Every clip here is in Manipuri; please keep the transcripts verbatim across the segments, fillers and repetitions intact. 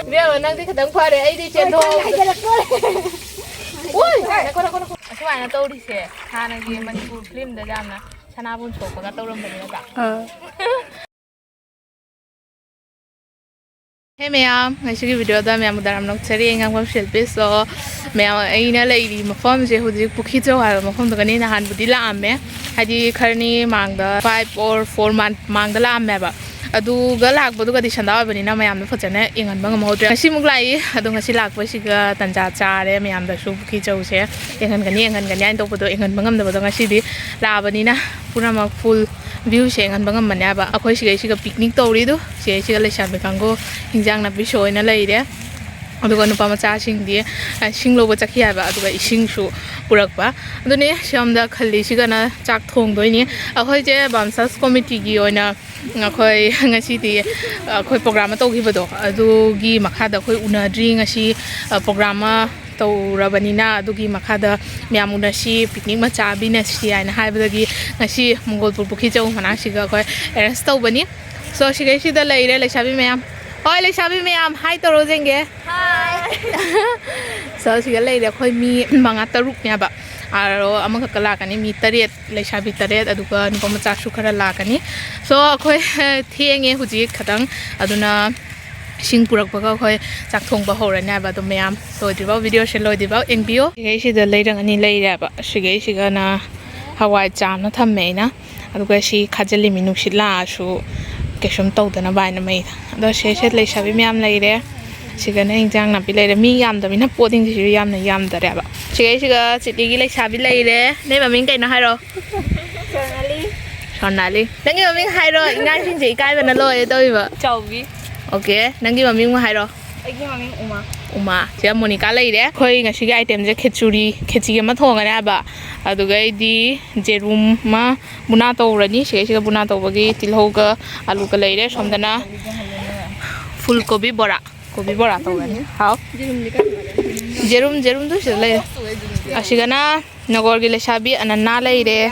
ꯏꯕꯦꯝꯃ, ꯅꯪꯗꯤ ꯈꯤꯇꯪ ꯐꯔꯦ, ꯑꯩꯗꯤ ꯆꯦꯟꯊꯣꯛ꯫ ꯎꯏ! ꯅꯈꯣ, ꯅꯈꯣ, ꯅꯈꯣ꯫ ꯑꯁꯨꯃꯥꯏꯅ ꯇꯧꯔꯤꯁꯦ ꯍꯥꯟꯅꯒꯤ ꯃꯅꯤꯄꯨꯔ ꯐꯤꯂꯝꯗ ꯌꯥꯝꯅ ꯁꯅꯥꯕꯨꯟ ꯁꯣꯛꯄꯒ ꯇꯧꯔꯝꯕꯅꯦ ꯅꯠꯇ꯭ꯔꯥ? ꯑꯥ꯫ ꯍꯦ ꯃꯌꯥꯝ, ꯉꯁꯤꯒꯤ ꯚꯤꯗꯤꯑꯣꯗ ꯃꯌꯥꯝꯕꯨ ꯗꯥꯔꯥꯝ ꯂꯧꯖꯔꯤ꯫ ꯑꯩ ꯉꯥꯡꯐꯝ ꯁꯦꯜꯐꯤꯁꯇꯣ ꯃꯌꯥꯝ, ꯑꯩꯅ ꯂꯩꯔꯤ ꯃꯐꯝꯁꯦ ꯍꯧꯖꯤꯛ ꯄꯨꯈ꯭ꯔꯤꯖꯧ ꯍꯥꯏꯕ ꯃꯐꯝꯗꯨꯒꯅꯤ꯫ ꯅꯍꯥꯟꯕꯨꯗꯤ ꯂꯥꯛꯑꯝꯃꯦ, ꯍꯥꯏꯗꯤ ꯈꯔꯅꯤ ꯃꯥꯡꯗ, five or four month ꯃꯥꯡꯗ ꯂꯥꯛꯑꯝꯃꯦꯕ꯫ ꯑꯗꯨꯒ ꯂꯥꯛꯄꯗꯨꯒꯗꯤ ꯁꯟꯗꯥ ꯑꯣꯏꯕꯅꯤꯅ ꯃꯌꯥꯝꯗꯣ ꯐꯖꯅ ꯌꯦꯡꯍꯟꯕ ꯉꯝꯍꯧꯗ꯭ꯔꯦ꯫ ꯉꯁꯤꯃꯨꯛ ꯂꯥꯛꯏ, ꯑꯗꯣ ꯉꯁꯤ ꯂꯥꯛꯄꯁꯤꯒ ꯇꯟꯖꯥ ꯆꯥꯔꯦ꯫ ꯃꯌꯥꯝꯗꯁꯨ ꯄꯨꯈ꯭ꯔꯤꯖꯧꯁꯦ ꯌꯦꯡꯍꯟꯒꯅꯤ, ꯌꯦꯡꯍꯟꯒꯅꯤ ꯍꯥꯏꯅ ꯇꯧꯕꯗꯣ ꯌꯦꯡꯍꯟꯕ ꯉꯝꯗꯕꯗꯣ ꯉꯁꯤꯗꯤ ꯂꯥꯛꯑꯕꯅꯤꯅ ꯄꯨꯝꯅꯃꯛ full viewꯁꯦ ꯌꯦꯡꯍꯟꯕ ꯉꯝꯃꯅꯦꯕ꯫ ꯑꯩꯈꯣꯏ ꯁꯤꯒꯩꯁꯤꯒ picnic ꯇꯧꯔꯤꯗꯨ, ꯁꯤꯒꯩꯁꯤꯒ ꯂꯩꯁꯥꯕꯤ ꯀꯥꯡꯕꯨ ꯍꯤꯟꯖꯥꯡ ꯅꯥꯄꯤ ꯁꯣꯏꯅ ꯂꯩꯔꯦ꯫ ꯑꯗꯨꯒ ꯅꯨꯄꯥ ꯃꯆꯥꯁꯤꯡꯗꯤ, ꯑ, ꯁꯤꯡ ꯂꯧꯕ ꯆꯠꯈꯤ ꯍꯥꯏꯕ, ꯑꯗꯨꯒ ꯏꯁꯤꯡꯁꯨ ꯄꯨꯔꯛꯄ꯫ ꯑꯗꯨꯅꯦ ꯁꯣꯝꯗ ꯈꯜꯂꯤꯁꯤꯒꯅ ꯆꯥꯛ ꯊꯣꯡꯗꯣꯏꯅꯤ꯫ ꯑꯩꯈꯣꯏꯁꯦ ꯕꯥꯝꯁꯥꯁ ꯀꯣꯃꯤꯇꯤꯒꯤ ꯑꯣꯏꯅ ꯑꯩꯈꯣꯏ ꯉꯁꯤꯗꯤ ꯑꯩꯈꯣꯏ program ꯑꯃ ꯇꯧꯈꯤꯕꯗꯣ, ꯑꯗꯨꯒꯤ ꯃꯈꯥꯗ ꯑꯩꯈꯣꯏ ꯎꯅꯗ꯭ꯔꯤ꯫ ꯉꯁꯤ, ꯑ, program ꯑꯃ ꯇꯧꯔꯕꯅꯤꯅ ꯑꯗꯨꯒꯤ ꯃꯈꯥꯗ ꯃꯌꯥꯝ ꯎꯅꯁꯤ, picnic ꯃꯆꯥ ꯄꯤꯅꯁꯤ ꯍꯥꯏꯅ ꯍꯥꯏꯕꯗꯒꯤ ꯉꯁꯤ ꯃꯪꯒꯣꯜꯄꯨꯔ ꯄꯨꯈ꯭ꯔꯤꯖꯧ ꯃꯅꯥꯛꯁꯤꯒ ꯑꯩꯈꯣꯏ arrange ꯇꯧꯕꯅꯤ꯫ So, ꯁꯤꯒꯩꯁꯤꯗ ꯂꯩꯔꯦ ꯂꯩꯁꯥꯕꯤ ꯃꯌꯥꯝ꯫ ꯍꯣꯏ, ꯂꯩꯁꯥꯕꯤ ꯃꯌꯥꯝ, hi ꯇꯧꯔꯣ ꯌꯦꯡꯒꯦ꯫ Hi꯫ So, ꯁꯤꯒ ꯂꯩꯔꯦ ꯑꯩꯈꯣꯏ ꯃꯤ ꯃꯉꯥ ꯇꯔꯨꯛꯅꯦꯕ꯫ ꯑꯥꯔꯣ ꯑꯃꯈꯛꯀ ꯂꯥꯛꯀꯅꯤ, ꯃꯤ ꯇꯔꯦꯠ, ꯂꯩꯁꯥꯕꯤ ꯇꯔꯦꯠ, ꯑꯗꯨꯒ ꯅꯨꯄꯥ ꯃꯆꯥꯁꯨ ꯈꯔ ꯂꯥꯛꯀꯅꯤ꯫ So, ꯑꯩꯈꯣꯏ ꯊꯦꯡꯉꯦ ꯍꯧꯖꯤꯛ ꯈꯇꯪ, ꯑꯗꯨꯅ ꯏꯁꯤꯡ ꯄꯨꯔꯛꯄꯒ ꯑꯩꯈꯣꯏ ꯆꯥꯛ ꯊꯣꯡꯕ ꯍꯧꯔꯅꯤ ꯍꯥꯏꯕ꯫ ꯑꯗꯨꯝ ꯃꯌꯥꯝ ꯂꯣꯏꯗ꯭ꯔꯤꯐꯥꯎ, ꯚꯤꯗꯤꯑꯣꯁꯦ ꯂꯣꯏꯗ꯭ꯔꯤꯐꯥꯎ ꯌꯦꯡꯕꯤꯌꯣ꯫ ꯁꯤꯒꯩꯁꯤꯗ ꯂꯩꯔꯪ ꯑꯅꯤ ꯂꯩꯔꯦꯕ꯫ ꯁꯤꯒꯩꯁꯤꯒꯅ ꯍꯋꯥꯏ ꯆꯥꯝꯅ ꯊꯝꯃꯦ ꯑꯩꯅ, ꯑꯗꯨꯒ ꯁꯤ ꯈꯥꯖꯤꯜꯂꯤꯃꯤ, ꯅꯨꯡꯁꯤꯠ ꯂꯥꯛꯑꯁꯨ ꯀꯩꯁꯨꯝ ꯇꯧꯗꯅꯕ ꯍꯥꯏꯅ ꯃꯩꯗ꯫ ꯑꯗꯣ ꯁꯤꯁꯦ ꯂꯩꯁꯥꯕꯤ ꯃꯌꯥꯝ ꯂꯩꯔꯦ꯫ ꯁꯤꯒꯅ ꯏꯟꯖꯥꯡ ꯅꯥꯄꯤ ꯂꯩꯔꯦ꯫ ꯃꯤ ꯌꯥꯝꯗꯕꯅꯤꯅ ꯄꯣꯠꯁꯤꯡꯁꯤꯁꯨ ꯌꯥꯝꯅ ꯌꯥꯝꯗꯔꯦꯕ꯫ ꯁꯤꯒꯩꯁꯤꯒ ꯆꯤꯠꯂꯤꯒꯤ ꯂꯩꯁꯥꯕꯤ ꯂꯩꯔꯦ꯫ ꯅꯣꯏ ꯃꯃꯤꯡ ꯀꯩꯅꯣ ꯍꯥꯏꯔꯣ? ꯁꯣꯅꯥꯂꯤ꯫ ꯁꯣꯅꯥꯂꯤ꯫ ꯅꯪꯒꯤ ꯃꯃꯤꯡ ꯍꯥꯏꯔꯣ꯫ ꯑꯉꯥꯡꯁꯤꯡꯁꯦ ꯏꯀꯥꯏꯕꯅ ꯂꯣꯏꯔꯦ ꯇꯧꯔꯤꯕ꯫ ꯆꯥꯎꯕꯤ꯫ Okay, ꯅꯪꯒꯤ ꯃꯃꯤꯡ ꯑꯃꯨꯛ ꯍꯥꯏꯔꯣ꯫ ꯑꯩꯒꯤ ꯃꯃꯤꯡ ꯎꯃꯥ꯫ ꯎꯃꯥ꯫ ꯁꯤꯗ ꯃꯣꯅꯤꯀꯥ ꯂꯩꯔꯦ꯫ ꯑꯩꯈꯣꯏ ꯉꯁꯤꯒꯤ itemꯁꯦ ꯈꯦꯆꯨꯔꯤ, ꯈꯦꯆꯤ ꯑꯃ ꯊꯣꯡꯉꯅꯤ ꯍꯥꯏꯕ꯫ ꯑꯗꯨꯒ ꯑꯩꯗꯤ ꯖꯦꯔꯨꯝ ꯑꯃ ꯕꯨꯅꯥ ꯇꯧꯔꯅꯤ꯫ ꯁꯤꯒꯩꯁꯤꯒ ꯕꯨꯅꯥ ꯇꯧꯕꯒꯤ ꯇꯤꯜꯍꯧꯒ ꯑꯂꯨꯒ ꯂꯩꯔꯦ꯫ ꯁꯣꯝꯗꯅ full ꯀꯣꯕꯤ ꯕꯣꯔꯥ꯫ ꯀꯣꯕꯤ ꯕꯣꯔꯥ ꯇꯧꯔꯅꯤ꯫ ꯍꯥꯎ꯫ ꯖꯦꯔꯨꯝꯗꯤ ꯀꯥꯏ ꯊꯝꯒꯦ? ꯖꯦꯔꯨꯝ, ꯖꯦꯔꯨꯝꯗꯨ ꯁꯤꯗ ꯂꯩꯔꯦ꯫ ꯑꯁꯤꯒꯅ ꯅꯒꯣꯔꯒꯤ ꯂꯩꯁꯥꯕꯤ ꯑꯅꯟꯅꯥ ꯂꯩꯔꯦ꯫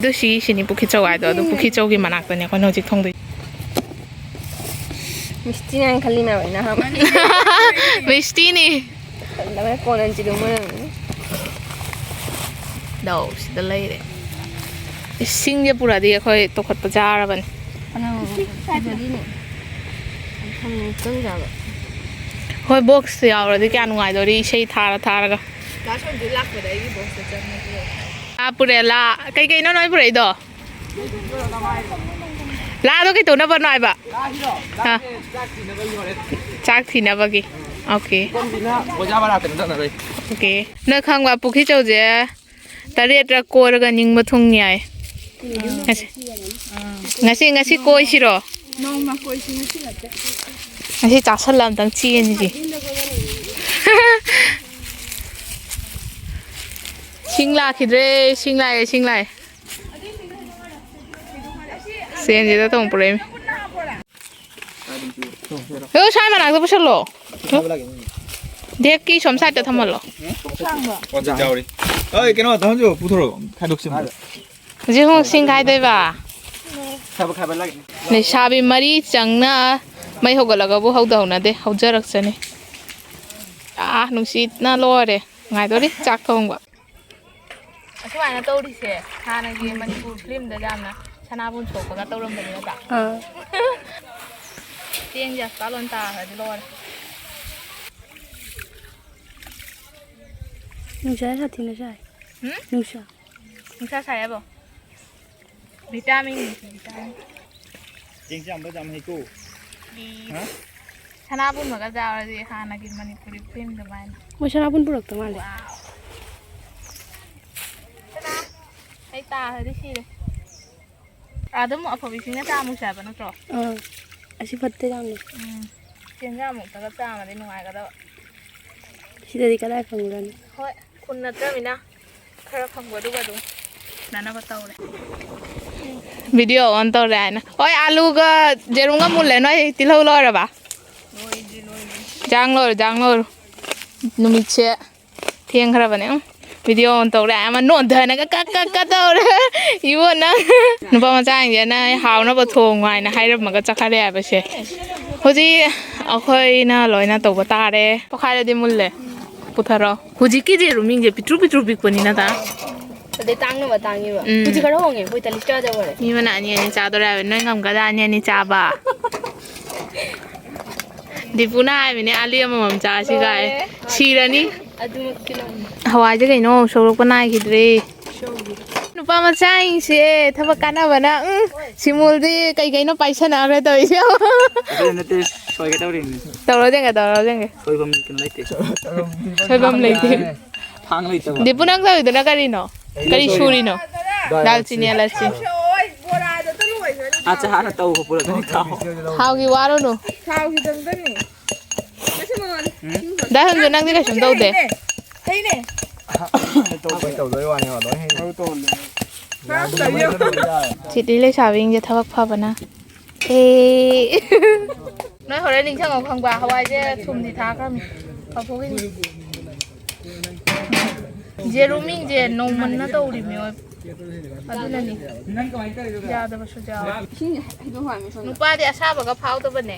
ꯑꯗꯨ ꯁꯤ, ꯁꯤꯅꯤ ꯄꯨꯈ꯭ꯔꯤꯆꯧ ꯍꯥꯏꯗꯣ꯫ ꯑꯗꯨ ꯄꯨꯈ꯭ꯔꯤꯆꯧꯒꯤ ꯃꯅꯥꯛꯇꯅꯦ ꯑꯩꯈꯣꯏꯅ ꯍꯧꯖꯤꯛ ꯊꯣꯡꯗꯣꯏꯁꯦ꯫ ꯃꯤꯁꯇꯤꯅꯦ ꯍꯥꯏꯅ ꯈꯜꯂꯤꯅꯦꯕ ꯑꯩꯅ ꯑꯍꯥꯟꯕ꯫ ꯃꯤꯁꯇꯤꯅꯤ꯫ ꯈꯜꯂꯒ ꯀꯣꯟꯅ ꯆꯤꯔꯨ ꯃꯣꯏꯔꯝꯒꯅꯤ꯫ ꯗꯧ, ꯁꯤꯗ ꯂꯩꯔꯦ꯫ ꯏꯁꯤꯡꯁꯦ ꯄꯨꯔꯛꯑꯗꯤ ꯑꯩꯈꯣꯏ ꯇꯣꯈꯠꯄ ꯆꯥꯔꯕꯅꯤ꯫ ꯀꯅꯥ ꯐꯖꯔꯤꯅꯦ? ꯊꯝꯃꯦ, ꯆꯪꯗ꯭ꯔꯕ? ꯍꯣꯏ, ꯕꯣꯛꯁꯇ ꯌꯥꯎꯔꯗꯤ ꯀꯌꯥ ꯅꯨꯡꯉꯥꯏꯗꯣꯔꯤ, ꯏꯁꯩ ꯊꯥꯔ ꯊꯥꯔꯒ꯫ ꯂꯥꯁ ꯑꯣꯏꯕꯗꯤ ꯂꯥꯛꯄꯗ ꯑꯩꯒꯤ ꯕꯣꯛꯁꯇ ꯆꯪꯉꯒꯦ꯫ ꯂꯥ ꯄꯨꯔꯛꯑꯦ, ꯂꯥ꯫ ꯀꯩꯀꯩꯅꯣ ꯅꯣꯏ ꯄꯨꯔꯛꯏꯗꯣ? ꯂꯥꯗꯣ ꯀꯩꯗꯧꯅꯕꯅꯣ ꯍꯥꯏꯕ? ꯑꯥ꯫ ꯆꯥꯛ ꯊꯤꯅꯕꯒꯤ꯫ ꯑꯣꯀꯦ꯫ ꯕꯣꯖꯥ ꯕꯔꯥ ꯀꯩꯅꯣ ꯇꯧꯅꯕꯩ꯫ ꯑꯣꯀꯦ꯫ ꯅꯪ ꯈꯪꯕ ꯄꯨꯈ꯭ꯔꯤ ꯆꯧꯁꯦ ꯇꯔꯦꯠꯔꯛ ꯀꯣꯏꯔꯒ ꯅꯤꯡꯕ ꯊꯨꯡ ꯌꯥꯏ꯫ ꯉꯁꯤ, ꯉꯁꯤ, ꯉꯁꯤ ꯀꯣꯏꯁꯤꯔꯣ? ꯅꯣꯡꯃ ꯀꯣꯏꯁꯤ, ꯉꯁꯤ ꯅꯠꯇꯦ꯫ ꯉꯁꯤ ꯆꯥꯁꯜꯂ ꯑꯝꯇꯪ ꯆꯦꯟꯁꯤ꯫ ꯁꯤꯡ ꯂꯥꯛꯈꯤꯗ꯭ꯔꯦ, ꯁꯤꯡ ꯂꯥꯛꯑꯦ, ꯁꯤꯡ ꯂꯥꯛꯑꯦ꯫ ꯁꯦꯟꯁꯤꯗ ꯇꯣꯡ ꯄꯨꯔꯛꯏꯃꯤ꯫ ꯑꯗꯣ ꯁ꯭ꯋꯥꯏ ꯃꯅꯥꯛꯇ ꯄꯨꯁꯜꯂꯣ꯫ ꯗꯦꯛꯀꯤ ꯁꯣꯝ ꯁꯥꯏꯗꯠꯇ ꯊꯝꯍꯜꯂꯣ꯫ ꯑꯣ, ꯌꯥꯎꯔꯤ꯫ ꯑꯩ ꯀꯩꯅꯣ, ꯇꯧꯍꯟꯁꯤꯔꯣ? ꯄꯨꯊꯣꯔꯛꯑꯣ, ꯈꯥꯏꯗꯣꯛꯁꯤ ꯑꯝꯇ꯫ ꯍꯧꯖꯤꯛ ꯑꯃꯨꯛ ꯁꯤꯡ ꯈꯥꯏꯗꯣꯏꯕ꯫ ꯈꯥꯏꯕ, ꯈꯥꯏꯕ ꯂꯥꯛꯏꯅꯤ꯫ ꯂꯩꯁꯥꯕꯤ ꯃꯔꯤ ꯆꯪꯅ ꯃꯩ ꯍꯧꯒꯠꯂꯒꯕꯨ ꯍꯧꯗ ꯍꯧꯅꯗꯦ, ꯍꯧꯖꯔꯛꯆꯅꯤ꯫ ꯑꯥ, ꯅꯨꯡꯁꯤꯠꯅ ꯂꯣꯏꯔꯦ꯫ ꯅꯨꯡꯉꯥꯏꯗꯣꯔꯤ ꯆꯥꯛ ꯊꯣꯡꯕ꯫ ꯑꯁꯨꯃꯥꯏꯅ ꯇꯧꯔꯤꯁꯦ ꯍꯥꯟꯅꯒꯤ ꯃꯅꯤꯄꯨꯔ ꯐꯤꯂꯝꯗ ꯌꯥꯝꯅ ꯁꯅꯥꯕꯨꯟ ꯁꯣꯛꯄꯒ ꯇꯧꯔꯝꯕꯅꯤ ꯅꯠꯇ꯭ꯔꯥ? ꯑꯥ꯫ ꯆꯦꯡꯁꯦ ꯑꯁ ꯀꯥꯂꯣꯟ ꯇꯥꯈ꯭ꯔꯗꯤ ꯂꯣꯏꯔꯦ꯫ ꯅꯨꯡꯁꯥ ꯁꯥꯊꯤꯅ ꯁꯥꯏ꯫ ꯍꯨꯝ? ꯅꯨꯡꯁꯥ꯫ ꯅꯨꯡꯁꯥ ꯁꯥꯏ ꯍꯥꯏꯕꯣ? Vitamin, vitamin. ꯆꯦꯡꯁꯦ ꯌꯥꯝꯕ ꯌꯥꯝ ꯍꯩꯀꯣ꯫ ꯏꯁ꯫ ꯍꯥ? ꯁꯅꯥꯕꯨꯟꯃꯒ ꯆꯥꯎꯔꯗꯤ ꯍꯥꯟꯅꯒꯤ ꯃꯅꯤꯄꯨꯔꯤ ꯐꯤꯂꯝ ꯑꯗꯨꯃꯥꯏꯅ꯫ ꯃꯣꯏ ꯁꯅꯥꯕꯨꯟ ꯄꯨꯔꯛꯇ ꯃꯥꯜꯂꯦ꯫ ꯋꯥꯎ꯫ ꯁꯅꯥ, ꯑꯩ ꯇꯥꯈ꯭ꯔꯗꯤ ꯁꯤꯔꯦ꯫ ꯑꯗꯨꯝ ꯑꯐꯕ ꯏꯁꯤꯡꯅ ꯆꯥꯃꯨꯛꯁꯦ ꯍꯥꯏꯕ ꯅꯠꯇ꯭ꯔꯣ? ꯑꯥ, ꯑꯁꯤ ꯐꯠꯇꯦ ꯌꯥꯝꯅ꯫ ꯎꯝ, ꯆꯦꯡꯖꯥꯃꯨꯛꯇꯒ ꯆꯥꯝꯃꯗꯤ ꯅꯨꯡꯉꯥꯏꯒꯗꯕ꯫ ꯁꯤꯗꯗꯤ ꯀꯗꯥꯏ ꯐꯪꯒꯅꯤ? ꯍꯣꯏ, ꯈꯨꯟ ꯅꯠꯇ꯭ꯔꯃꯤꯅ ꯈꯔ ꯐꯪꯕꯗꯨꯒ ꯑꯗꯨꯝ ꯅꯥꯅꯕ ꯇꯧꯔꯦ꯫ ꯚꯤꯗꯤꯑꯣ ꯑꯣꯟ ꯇꯧꯔꯦ ꯍꯥꯏꯅ꯫ ꯍꯣꯏ, ꯑꯥꯂꯨꯒ ꯌꯦꯔꯨꯝꯒ ꯃꯨꯜꯂꯦ꯫ ꯅꯣꯏ ꯇꯤꯜꯍꯧ ꯂꯣꯏꯔꯕ? ꯂꯣꯏꯗ꯭ꯔꯤ, ꯂꯣꯏꯗ꯭ꯔꯤ꯫ ꯖꯥꯡ ꯂꯣꯏꯔꯣ, ꯖꯥꯡ ꯂꯣꯏꯔꯣ꯫ ꯅꯨꯃꯤꯠꯁꯦ ꯊꯦꯡꯈ꯭ꯔꯕꯅꯦ꯫ ꯎꯝ꯫ ꯚꯤꯗꯤꯑꯣ ꯑꯣꯟ ꯇꯧꯔꯦ꯫ ꯑꯃ ꯅꯣꯟꯊꯅꯒ ꯀꯛ ꯀꯛ ꯀꯛ ꯇꯧꯔꯦ꯫ ꯏꯕꯣ ꯅꯪ꯫ ꯅꯨꯄꯥ ꯃꯆꯥꯁꯤꯡꯁꯦ ꯅꯪ ꯍꯥꯎꯅꯕ ꯊꯣꯡꯉꯣ ꯍꯥꯏꯅ ꯍꯥꯏꯔꯝꯃꯒ ꯆꯠꯈ꯭ꯔꯦ ꯍꯥꯏꯕꯁꯦ꯫ ꯍꯧꯖꯤꯛ ꯑꯩꯈꯣꯏꯅ ꯂꯣꯏꯅ ꯇꯧꯕ ꯇꯥꯔꯦ꯫ ꯄꯣꯛꯈꯥꯏꯔꯗꯤ ꯃꯨꯜꯂꯦ꯫ ꯄꯨꯊꯔꯣ꯫ ꯍꯧꯖꯤꯛꯀꯤ ꯖꯦꯔꯨꯃꯤꯡꯁꯦ ꯄꯤꯛꯇ꯭ꯔꯨ ꯄꯤꯛꯇ꯭ꯔꯨ ꯄꯤꯛꯄꯅꯤ ꯅꯠꯇ꯭ꯔꯥ? ꯑꯗꯩ ꯇꯥꯡꯅꯕ ꯇꯥꯡꯉꯤꯕ꯫ ꯎꯝ꯫ ꯍꯧꯖꯤꯛ ꯈꯔ ꯍꯣꯡꯉꯦ꯫ ꯍꯣꯏ, ꯇꯂꯤꯁ ꯆꯥꯗ ꯑꯣꯏꯔꯦ꯫ ꯃꯤ ꯑꯃꯅ ꯑꯅꯤ ꯑꯅꯤ ꯆꯥꯗꯣꯔꯦ ꯍꯥꯏꯕ꯫ ꯅꯣꯏ ꯉꯝꯒꯗ꯭ꯔꯥ ꯑꯅꯤ ꯑꯅꯤ ꯆꯥꯕ? ꯗꯤꯄꯨꯅ ꯍꯥꯏꯕꯅꯦ, "ꯑꯂꯨ ꯑꯃꯃꯝ ꯆꯥꯁꯤ" ꯀꯥꯏ꯫ ꯂꯣꯏꯔꯦ꯫ ꯁꯤꯔꯅꯤ꯫ ꯑꯗꯨꯃꯛꯇꯤ ꯉꯝꯗꯦ꯫ ꯍꯋꯥꯏꯁꯦ ꯀꯩꯅꯣ ꯁꯣꯛꯂꯛꯄ ꯅꯥꯏꯈꯤꯗ꯭ꯔꯦ꯫ ꯅꯨꯄꯥ ꯃꯆꯥꯁꯤꯡꯁꯦ ꯊꯕꯛ ꯀꯥꯟꯅꯕꯅ, ꯎꯝ, ꯁꯤꯃꯨꯜꯗꯤ ꯀꯩ ꯀꯩꯅꯣ ꯄꯥꯏꯁꯟꯅꯈ꯭ꯔꯦ ꯇꯧꯔꯤꯁꯦ꯫ ꯅꯠꯇꯦ, ꯅꯠꯇꯦ, ꯁꯣꯏꯒꯦ ꯇꯧꯔꯤꯅꯤ꯫ ꯇꯧꯔꯣ ꯌꯦꯡꯒꯦ, ꯇꯧꯔꯣ ꯌꯦꯡꯒꯦ꯫ ꯁꯣꯏꯐꯝ ꯀꯩꯅꯣ ꯂꯩꯇꯦ꯫ ꯁꯣꯏꯐꯝ ꯂꯩꯇꯦ꯫ ꯊꯥꯡ ꯂꯩꯇꯕ꯫ ꯗꯤꯄꯨ, ꯅꯪ ꯇꯧꯔꯤꯗꯨꯅ ꯀꯔꯤꯅꯣ? ꯀꯔꯤ ꯁꯨꯔꯤꯅꯣ? ꯗꯥꯜꯆꯤꯅꯤ ꯑꯦꯂꯥꯏꯆꯤ꯫ ꯑꯠꯆꯥ, ꯍꯥꯟꯅ ꯇꯧ, ꯄꯨꯔꯛꯀꯅꯤ ꯊꯥꯎ꯫ ꯊꯥꯎꯒꯤ ꯋꯥꯔꯨꯅꯨ꯫ ꯊꯥꯎꯒꯤꯗꯪꯗꯅꯤ꯫ ꯗꯥ ꯍꯟꯖꯨ, ꯅꯪꯗꯤ ꯀꯩꯁꯨꯝ ꯇꯧꯗꯦ? ꯍꯩꯅꯦ꯫ ꯇꯧꯗꯣꯏ ꯋꯥꯅꯦꯕ, ꯂꯣꯏ ꯍꯩꯅꯦ꯫ ꯁꯤꯗꯤ ꯂꯩꯁꯥꯕꯤꯁꯤꯡꯁꯦ ꯊꯕꯛ ꯐꯕꯅ꯫ ꯑꯦ꯫ ꯅꯣꯏ ꯍꯣꯔꯦꯟ ꯅꯤꯡꯁꯤꯡꯉꯣ ꯈꯪꯕ꯭ꯔꯥ? ꯍꯋꯥꯏꯁꯦ ꯊꯨꯝꯗꯤ ꯊꯥꯛꯈ꯭ꯔꯕꯅꯤ꯫ ꯀꯥꯎꯊꯣꯛꯈꯤꯅꯤ꯫ ꯖꯦꯔꯨꯃꯤꯡꯁꯦ ꯅꯧꯃꯟꯅ ꯇꯧꯔꯤꯃꯤ ꯍꯣꯏ꯫ ꯑꯗꯨꯅꯅꯤ꯫ ꯌꯥꯗꯕꯁꯨ ꯌꯥꯎꯋꯦ꯫ ꯏꯁꯤꯡ ꯍꯩꯗꯣꯛ ꯍꯥꯏꯕꯅꯤ ꯁꯣꯝꯗ꯫ ꯅꯨꯄꯥꯗꯤ ꯑꯁꯥꯕꯒ ꯐꯥꯎꯗꯕꯅꯦ꯫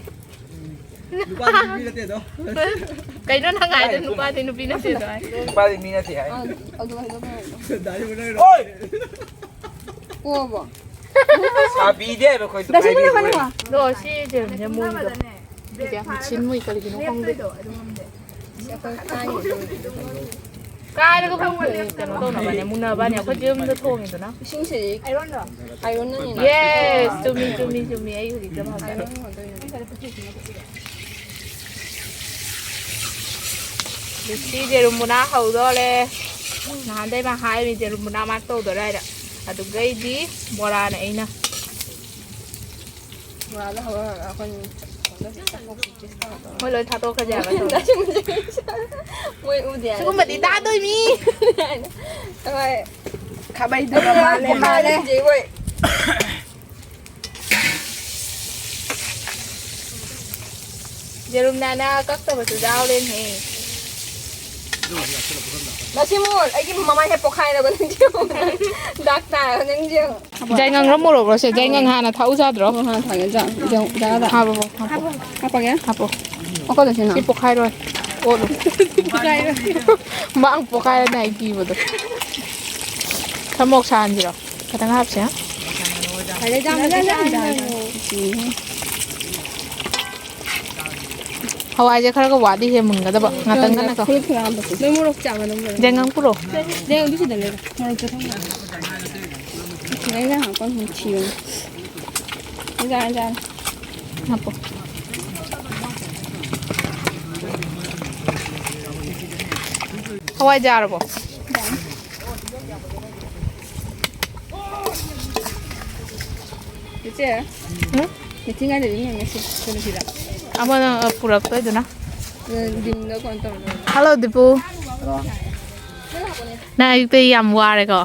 ꯅꯨꯄꯥꯗꯤ ꯅꯨꯄꯤ ꯅꯠꯇꯦꯗꯣ꯫ ꯀꯩꯅꯣ ꯅꯪ ꯍꯥꯏꯗꯣ? ꯀꯥꯏ? ꯅꯨꯄꯥꯗꯤ ꯅꯨꯄꯤ ꯅꯠꯇꯦꯗꯣ ꯍꯥꯏ꯫ ꯅꯨꯄꯥꯗꯤ ꯃꯤ ꯅꯠꯇꯦ ꯍꯥꯏ꯫ ꯑ, ꯑꯗꯨ ꯍꯩꯗꯣꯛ ꯍꯥꯏꯕꯅꯤ꯫ ꯗꯥꯏꯃꯟ ꯑꯣꯏꯔꯣ꯫ ꯑꯣꯏ! ꯄꯣꯛꯑꯕꯣ? ꯁꯥꯕꯤꯗꯦ ꯍꯥꯏꯕ ꯑꯩꯈꯣꯏꯗꯣ ꯗꯥꯁꯤ ꯃꯅꯨꯡ ꯍꯥꯏꯕꯤꯕ ꯃꯅꯨꯡ ꯑꯣꯏ꯫ ꯂꯥꯛꯑꯣ꯫ ꯑꯗꯣ ꯁꯤ ꯖꯦꯝꯁꯦ ꯃꯨꯜꯂꯤꯗꯣ꯫ ꯁꯤꯁꯦ ꯌꯥꯝ ꯁꯤꯟ ꯃꯨꯏ, ꯀꯔꯤꯒꯤꯅꯣ ꯈꯪꯗꯦ꯫ ꯀꯥꯏꯔꯒ ꯐꯪ-, ꯀꯩꯅꯣ ꯇꯧꯅꯕꯅꯦ, ꯃꯨꯟꯅꯕꯅꯦ꯫ ꯑꯩꯈꯣꯏ ꯌꯨꯝꯗ ꯊꯣꯡꯉꯤꯗꯨꯅ꯫ ꯏꯁꯤꯡꯁꯦ ꯑꯥꯏꯔꯟꯅꯅꯤꯅ꯫ Yes, ꯆꯨꯝꯃꯤ, ꯆꯨꯝꯃꯤ, ꯆꯨꯝꯃꯤ꯫ ꯑꯩ ꯍꯧꯖꯤꯛꯇ ꯃꯥꯜꯂꯦ꯫ ꯑꯥꯏꯔꯟ ꯑꯣꯏꯗꯣꯏꯅꯦ꯫ ꯂꯨꯁꯤ ꯖꯦꯔꯨꯝ ꯃꯨꯅꯥ ꯍꯧꯗꯣꯔꯦ꯫ ꯅꯍꯥꯟꯗꯩ ꯃꯥ ꯍꯥꯏꯔꯤ ꯖꯦꯔꯨꯝ ꯃꯨꯅꯥ ꯃꯥ ꯇꯧꯗꯣꯔꯦ ꯍꯥꯏꯅ꯫ ꯑꯗꯨꯒꯩꯗꯤ ꯕꯣꯔꯥꯅ ꯑꯩꯅ꯫ ꯕꯣꯔꯥꯗ ꯍꯧꯔ ꯍꯧꯔ ꯑꯩꯈꯣꯏ ꯍꯟꯗꯛꯀꯤ ꯆꯥꯛꯈꯣꯛꯁꯤ ꯆꯦꯁ ꯇꯧꯔ ꯇꯧꯔ꯫ ꯃꯣꯏ ꯂꯣꯏ ꯊꯥꯗꯣꯛꯈ꯭ꯔꯁꯦ ꯍꯥꯏꯕ ꯇꯧꯔꯦ꯫ ꯃꯣꯏ ꯎꯗꯦ ꯍꯥꯏꯅ꯫ ꯁꯤꯒꯨꯝꯕꯗꯤ ꯇꯥꯗꯣꯏ ꯃꯤ꯫ ꯍꯣꯏ꯫ ꯈꯥꯕꯩꯗꯨꯒ ꯃꯥꯜꯂꯦ, ꯃꯥꯜꯂꯦ꯫ ꯖꯦꯔꯨꯝ ꯅꯥꯅ ꯀꯛꯇꯕꯁꯨ ꯌꯥꯎꯔꯦꯅꯦꯍꯦ꯫ ꯂꯁꯤꯃꯣꯟ, ꯑꯩꯒꯤ ꯃꯃꯥꯏ ꯍꯦꯛ ꯄꯣꯛꯈꯥꯏꯔꯕ ꯅꯪꯗꯤ꯫ ꯗꯥꯛ ꯇꯥꯔꯕ ꯅꯪꯗꯤ꯫ ꯌꯥꯏꯉꯪꯔꯣ ꯃꯣꯔꯣꯛꯔꯣ ꯁꯦ? ꯌꯥꯏꯉꯪ ꯍꯥꯟꯅ ꯊꯥꯛꯎ ꯆꯥꯗ꯭ꯔꯣ? ꯍꯣꯏ, ꯍꯥꯟꯅ ꯊꯥꯛꯑꯒꯦ꯫ ꯖꯥ-, ꯖꯥ-, ꯖꯥꯒꯗ꯫ ꯍꯥꯞꯄꯕꯣ? ꯍꯥꯞꯄꯣ꯫ ꯍꯥꯞꯄꯒꯦ꯫ ꯍꯥꯞꯄꯣ꯫ ꯍꯥꯞꯀꯗꯧꯁꯤꯅ꯫ ꯁꯤ ꯄꯣꯛꯈꯥꯏꯔꯣꯏ꯫ ꯑꯣꯠꯂꯨ꯫ ꯄꯣꯛꯈꯥꯏꯔꯣꯏ꯫ ꯃꯥꯡ ꯄꯣꯛꯈꯥꯏꯔꯅꯤ ꯑꯩ ꯀꯤꯕꯗꯣ꯫ ꯈꯔ ꯃꯣꯔꯣꯛ ꯁꯥꯍꯟꯁꯤꯔꯣ? ꯈꯤꯇꯪ ꯍꯥꯞꯁꯦ꯫ ꯐꯔꯦ, ꯖꯥꯝ ꯃꯆꯥ ꯆꯥꯔꯅꯤ꯫ ꯎꯝ꯫ ꯍꯋꯥꯏꯁꯦ ꯈꯔꯒ ꯋꯥꯠꯂꯤꯍꯦ ꯃꯨꯟꯒꯗꯕ꯫ ꯉꯥꯛꯇꯪ ꯀꯟꯅ ꯀꯣ꯫ ꯐꯨꯔꯨꯠ ꯐꯨꯔꯥ ꯍꯥꯞꯄꯁꯦ꯫ ꯅꯣꯏ ꯃꯣꯔꯣꯛ ꯆꯥꯕ ꯅꯪ ꯃꯣꯔꯣꯛ꯫ ꯌꯥꯏꯉꯪ ꯄꯨꯔꯛꯑꯣ꯫ ꯌꯥꯏꯉꯪꯗꯤ ꯁꯤꯗ ꯂꯩꯔꯦ꯫ ꯃꯣꯔꯣꯛ ꯆꯥꯊꯣꯛ꯫ ꯁꯤꯗ ꯏꯟꯖꯥꯡ ꯍꯥꯞꯄ ꯑꯃꯨꯛ ꯊꯤꯌꯣ꯫ ꯌꯥꯔꯦ, ꯌꯥꯔꯦ꯫ ꯍꯥꯞꯄꯣ꯫ ꯍꯋꯥꯏꯖꯥꯔꯕꯣ? ꯏꯆꯦ, ꯎꯝ? ꯃꯤꯇꯤꯡ ꯍꯥꯏꯗꯕꯤ ꯃꯦꯁꯦꯖ ꯀꯩꯅꯣ ꯁꯤꯗ꯫ ꯑꯃꯅ, ꯑ, ꯄꯨꯔꯛꯇꯣꯏꯗꯨꯅ꯫ ꯑ, ꯗꯤꯝꯗ ꯀꯩꯅꯣ ꯇꯧꯔꯒ꯫ ꯍꯜꯂꯣ, ꯗꯤꯄꯨ꯫ ꯍꯜꯂꯣ꯫ ꯅꯪ ꯑꯌꯨꯛꯇ ꯌꯥꯝ ꯋꯥꯔꯦꯀꯣ?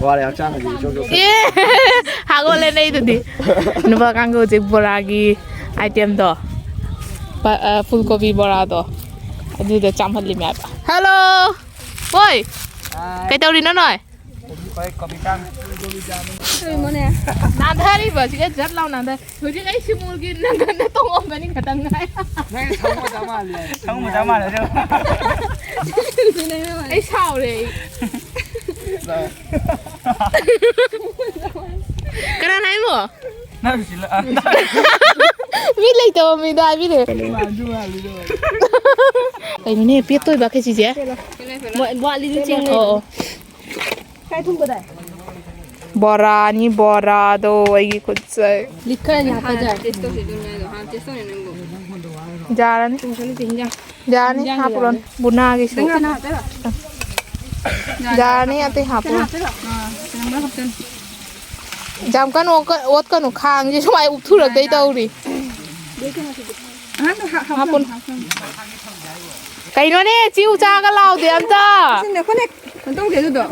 ꯋꯥꯔꯦ, ꯍꯛꯆꯥꯡ ꯍꯧꯖꯤꯛ ꯏꯆꯣꯛ ꯆꯣꯛꯊꯩ꯫ ꯑꯦ! ꯍꯥꯒꯣꯜꯂꯦ ꯅꯩꯗꯨꯗꯤ꯫ ꯅꯨꯄꯥ ꯀꯥꯡꯒꯧꯁꯦ ꯕꯣꯔꯥꯒꯤ item ꯗꯣ꯫ ꯄ-, ꯑ, ꯐꯨꯜ ꯀꯣꯕꯤ ꯕꯣꯔꯥꯗꯣ꯫ ꯑꯗꯨꯗ ꯆꯥꯝꯍꯜꯂꯤꯃꯦ ꯍꯥꯏꯕ꯫ ꯍꯜꯂꯣ! ꯍꯣꯏ! ꯀꯩꯇꯧꯔꯤꯅꯣ ꯅꯣꯏ? ꯀꯩꯅꯣꯅꯦ? ꯅꯥꯟꯊꯔꯤꯕ ꯑꯁꯤꯒ ꯖꯠ ꯂꯥꯎ ꯅꯥꯟꯊ-, ꯍꯧꯖꯤꯛ ꯑꯩ ꯁꯤꯃꯨꯔꯒꯤ ꯅꯪꯒꯟꯗ ꯇꯣꯡꯉꯝꯒꯅꯤ ꯈꯇꯪ ꯉꯥꯏ꯫ ꯅꯪ ꯁꯥꯃꯨ ꯃꯆꯥ ꯃꯥꯜꯂꯦ꯫ ꯁꯥꯃꯨ ꯃꯆꯥ ꯃꯥꯜꯂꯦ, ꯑꯗꯨ꯫ ꯑꯩ ꯁꯥꯎꯔꯦ ꯑꯩ꯫ ꯂꯥꯎ꯫ ꯀꯅꯥꯅ ꯍꯥꯏꯃꯣ? ꯅꯪ ꯁꯤꯂ-, ꯑ, ꯃꯤ ꯂꯩꯇꯕ ꯃꯤꯗ ꯍꯥꯏꯕꯤꯔꯦ꯫ ꯃꯥꯟꯁꯨ ꯃꯥꯜꯂꯤꯗꯣ꯫ ꯀꯩꯅꯣꯅꯦ, ꯄꯦꯠꯇꯣꯏꯕ ꯈꯦꯆꯤꯁꯦ? ꯃꯣꯏ ꯋꯥꯠꯂꯤꯗꯨ ꯆꯦꯡ ꯂꯩ꯫ ꯑꯣ, ꯑꯣ꯫ ꯀꯥꯏ ꯊꯨꯝꯕꯗꯥꯏ? ꯕꯣꯔꯥꯅꯤ, ꯕꯣꯔꯥꯗꯣ ꯑꯩꯒꯤ ꯈꯨꯠꯁꯦ꯫ ꯂꯤꯛꯈꯔꯅꯤ ꯍꯥꯞꯄꯖꯥꯔ꯫ ꯍꯥꯟꯅ taste ꯇꯧꯁꯤ ꯑꯗꯨꯝ ꯍꯥꯏꯗꯣ꯫ ꯍꯥꯟꯅ taste ꯇꯧꯅꯤ ꯅꯪꯕꯨ꯫ ꯌꯥꯔꯅꯤ꯫ ꯊꯨꯝꯁꯨ ꯅꯠꯇꯦ ꯍꯤꯟꯖꯥꯡ꯫ ꯌꯥꯔꯅꯤ, ꯍꯤꯟꯖꯥꯡꯗꯤ ꯍꯥꯞꯄꯨꯔꯣꯅꯦ꯫ ꯌꯥꯔꯅꯤ꯫ ꯕꯨꯅꯥꯒꯤꯁꯨ꯫ ꯈꯤꯇꯪ ꯍꯥꯞꯇꯣꯏꯔꯣ? ꯌꯥꯔꯅꯤ, ꯑꯇꯩ ꯈꯤꯇꯪ ꯍꯥꯞꯄꯨꯔꯣ꯫ ꯍꯥꯞꯇꯣꯏꯔꯣ? ꯑꯥ, ꯈꯤꯇꯪ ꯍꯥꯞꯇꯣꯏꯅꯤ꯫ ꯌꯥꯝ ꯀꯟꯅ ꯑꯣꯠꯀ-, ꯑꯣꯠꯀꯅꯨ, ꯈꯥꯡꯁꯦ ꯁꯨꯃꯥꯏꯅ ꯎꯞꯊꯨꯔꯛꯇꯣꯏ ꯇꯧꯔꯤ꯫ ꯑꯍꯥꯟꯕ ꯍꯥ-, ꯍꯥꯞꯄꯨꯅꯨ꯫ ꯍꯥꯞꯄꯨꯅꯨ꯫ ꯀꯩꯅꯣꯅꯦ, ꯆꯤꯎ ꯆꯥꯒ ꯂꯥꯎꯗꯦ ꯑꯝꯇ꯫ ꯁꯤꯅꯦ, ꯑꯩꯈꯣꯏꯅ ꯀꯩꯅꯣ ꯇꯧꯗꯦ ꯑꯗꯨꯗꯣ꯫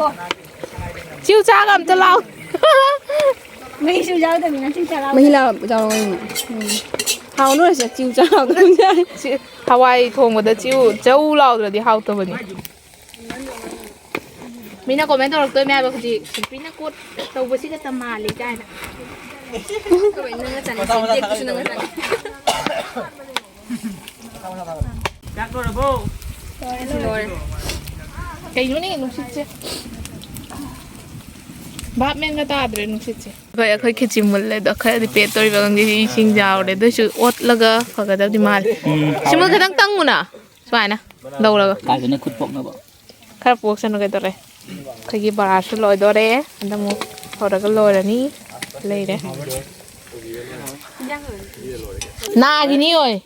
ꯆꯤꯎ ꯆꯥꯒ ꯑꯝꯇ ꯂꯥꯎ꯫ ꯃꯍꯤꯁꯨ ꯌꯥꯎꯗꯕꯅꯤꯅ ꯆꯤꯎ ꯆꯥ ꯂꯥꯎ꯫ ꯃꯍꯤ ꯂꯥꯎ-, ꯌꯥꯎꯔꯣꯏꯅꯦ꯫ ꯎꯝ꯫ ꯍꯥꯎꯅꯔꯁꯦ, ꯆꯤꯎ ꯆꯥ ꯍꯥꯎꯗꯕꯅꯦ꯫ ꯁꯤ ꯍꯋꯥꯏ ꯊꯣꯡꯕꯗ ꯆꯤꯎ ꯆꯧ ꯂꯥꯎꯗ꯭ꯔꯗꯤ ꯍꯥꯎꯇꯕꯅꯤ꯫ ꯃꯤꯅ ꯀꯣꯃꯦꯟ ꯇꯧꯔꯛꯇꯣꯏꯅꯦ ꯍꯥꯏꯕ ꯍꯧꯖꯤꯛ꯫ ꯁꯤꯜꯄꯤꯅ ꯀꯣꯠ ꯇꯧꯕꯁꯤꯒ ꯇ ꯃꯥꯜꯂꯤ ꯀꯥꯏꯅ꯫ ꯅꯪꯅ ꯆꯥꯅꯤꯡ-, ꯁꯤꯜꯄꯤꯁꯨ ꯅꯪꯅ ꯆꯥꯅꯤꯡ-꯫ ꯆꯥꯛ ꯂꯣꯏꯔꯕꯣ? ꯂꯣꯏꯔꯦ꯫ ꯀꯩꯅꯣꯅꯦ ꯅꯨꯡꯁꯤꯠꯁꯦ? ꯚꯥꯞ ꯃꯦꯟꯒ ꯇꯥꯗ꯭ꯔꯦ ꯅꯨꯡꯁꯤꯠꯁꯦ꯫ ꯑꯩꯈꯣꯏ, ꯑꯩꯈꯣꯏ ꯈꯦꯆꯤ ꯃꯨꯜꯂꯦ ꯑꯗꯣ ꯈꯔꯗꯤ ꯄꯦꯠꯇꯧꯔꯤꯕ ꯈꯪꯗꯦ꯫ ꯁꯤ ꯏꯁꯤꯡ ꯌꯥꯎꯔꯦ꯫ ꯑꯗꯨꯏꯁꯨ ꯑꯣꯠꯂꯒ ꯐꯒꯗꯕꯗꯤ ꯃꯥꯜꯂꯦ꯫ ꯎꯝ, ꯁꯤꯃ ꯍꯥꯎꯔꯦ꯫ ꯈꯤꯇꯪ ꯇꯪꯉꯨꯅ꯫ ꯁꯨꯃꯥꯏꯅ ꯂꯧꯔꯒ꯫ ꯀꯥꯏꯗꯅ ꯈꯨꯠ ꯄꯣꯛꯅꯕ꯫ ꯈꯔ ꯄꯣꯛꯁꯅꯨ ꯀꯩꯗꯧꯔꯦ? ꯑꯩꯈꯣꯏꯒꯤ ꯕꯣꯔꯥꯁꯨ ꯂꯣꯏꯗꯣꯔꯦ꯫ ꯍꯟꯗꯛ ꯑꯃꯨꯛ ꯍꯧꯔꯒ ꯂꯣꯏꯔꯅꯤ꯫ ꯂꯩꯔꯦ꯫ ꯅꯥꯒꯤꯅꯤ ꯑꯣꯏ꯫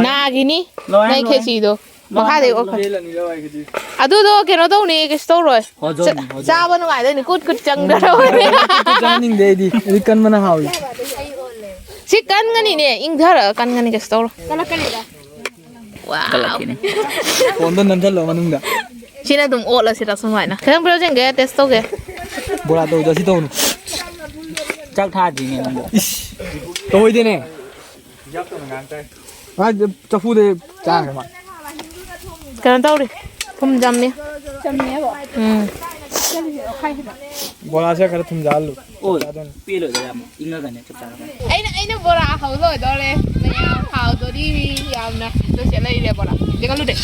ꯅꯥꯒꯤꯅꯤ꯫ ꯂꯣꯏꯔꯦ, ꯅꯪ ꯂꯣꯏꯔꯦ꯫ ꯈꯦꯆꯤꯗꯣ꯫ ꯂꯣꯏꯔꯦ, ꯃꯈꯥꯗꯩ ꯂꯣꯏꯔꯦ, ꯑꯣꯛꯈ꯭ꯔꯦ꯫ ꯂꯣꯏꯔꯦ, ꯂꯣꯏꯔꯦ, ꯂꯣꯏꯔꯦ꯫ ꯑꯗꯨꯗꯣ ꯀꯩꯅꯣ ꯇꯧꯅꯤ, ꯀꯩꯁꯨ ꯇꯧꯔꯣꯏ꯫ ꯍꯣꯖꯣꯝꯅꯤ, ꯆꯥ-, ꯍꯣꯖꯣꯝ꯫ ꯆꯥꯕ ꯅꯨꯡꯉꯥꯏꯗꯣꯏꯅꯤ꯫ ꯀꯨꯠ ꯀꯨꯠ ꯆꯪꯗ꯭ꯔꯣꯏ꯫ ꯆꯥꯅꯤꯡꯗꯦ ꯑꯩꯗꯤ꯫ ꯑꯩꯗꯤ ꯀꯟꯕꯅ ꯍꯥꯎꯏ꯫ ꯁꯤ ꯀꯟꯒꯅꯤꯅꯦ, ꯏꯪꯊꯔꯒ ꯀꯟꯒꯅꯤ, ꯀꯩꯁꯨ ꯇꯧꯔꯣꯏ꯫ ꯀꯜꯂꯛꯀꯅꯤꯗ꯫ ꯋꯥꯎ꯫ ꯀꯜꯂꯛꯈꯤꯅꯤ꯫ ꯐꯣꯟꯗꯣ ꯅꯝꯁꯤꯜꯂꯣ ꯃꯅꯨꯡꯗ꯫ ꯁꯤꯅ ꯑꯗꯨꯝ ꯑꯣꯠꯂꯁꯤꯔ ꯁꯨꯃꯥꯏꯅ? ꯈꯤꯇꯪ ꯄꯤꯔꯛꯑꯣ ꯌꯦꯡꯒꯦ, ꯇꯦꯁ ꯇꯧꯒꯦ꯫ ꯕꯣꯔꯥ ꯇꯧꯗ ꯁꯤ ꯇꯧꯅꯨ꯫ ꯆꯥꯛ ꯊꯥꯗ꯭ꯔꯤꯅꯦ ꯅꯪꯗꯣ꯫ ꯏꯁ꯫ ꯇꯧꯍꯣꯏꯗꯦꯅꯦ꯫ ꯆꯐꯨꯗ ꯆꯥꯈ꯭ꯔꯦ ꯃꯥ꯫ ꯀꯩꯅꯣ ꯇꯧꯔꯤ꯫ ꯊꯨꯝ ꯆꯝꯃꯤ꯫ ꯆꯝꯃꯦꯕ? ꯎꯝ꯫ ꯕꯣꯔꯥꯁꯦ ꯈꯔ ꯊꯨꯝꯖꯥꯍꯜꯂꯨ꯫ ꯑꯣ, ꯆꯞ ꯆꯥꯗꯣꯏꯅꯤ꯫ ꯄꯦꯜꯂꯣꯏꯗ ꯌꯥꯝ ꯏꯪꯉꯒꯅꯦ ꯆꯞ ꯆꯥꯔꯒꯅꯦ꯫ ꯑꯩꯅ, ꯑꯩꯅ ꯕꯣꯔꯥ ꯍꯧ ꯂꯣꯏꯗꯧꯔꯦ꯫ ꯃꯌꯥꯝ ꯍꯥꯎꯗꯣꯔꯤ ꯌꯥꯝꯅ꯫ ꯂꯣꯏꯁꯦ ꯂꯩꯔꯦ ꯕꯣꯔꯥ꯫ ꯂꯦꯡꯍꯜꯂꯨꯗꯦ꯫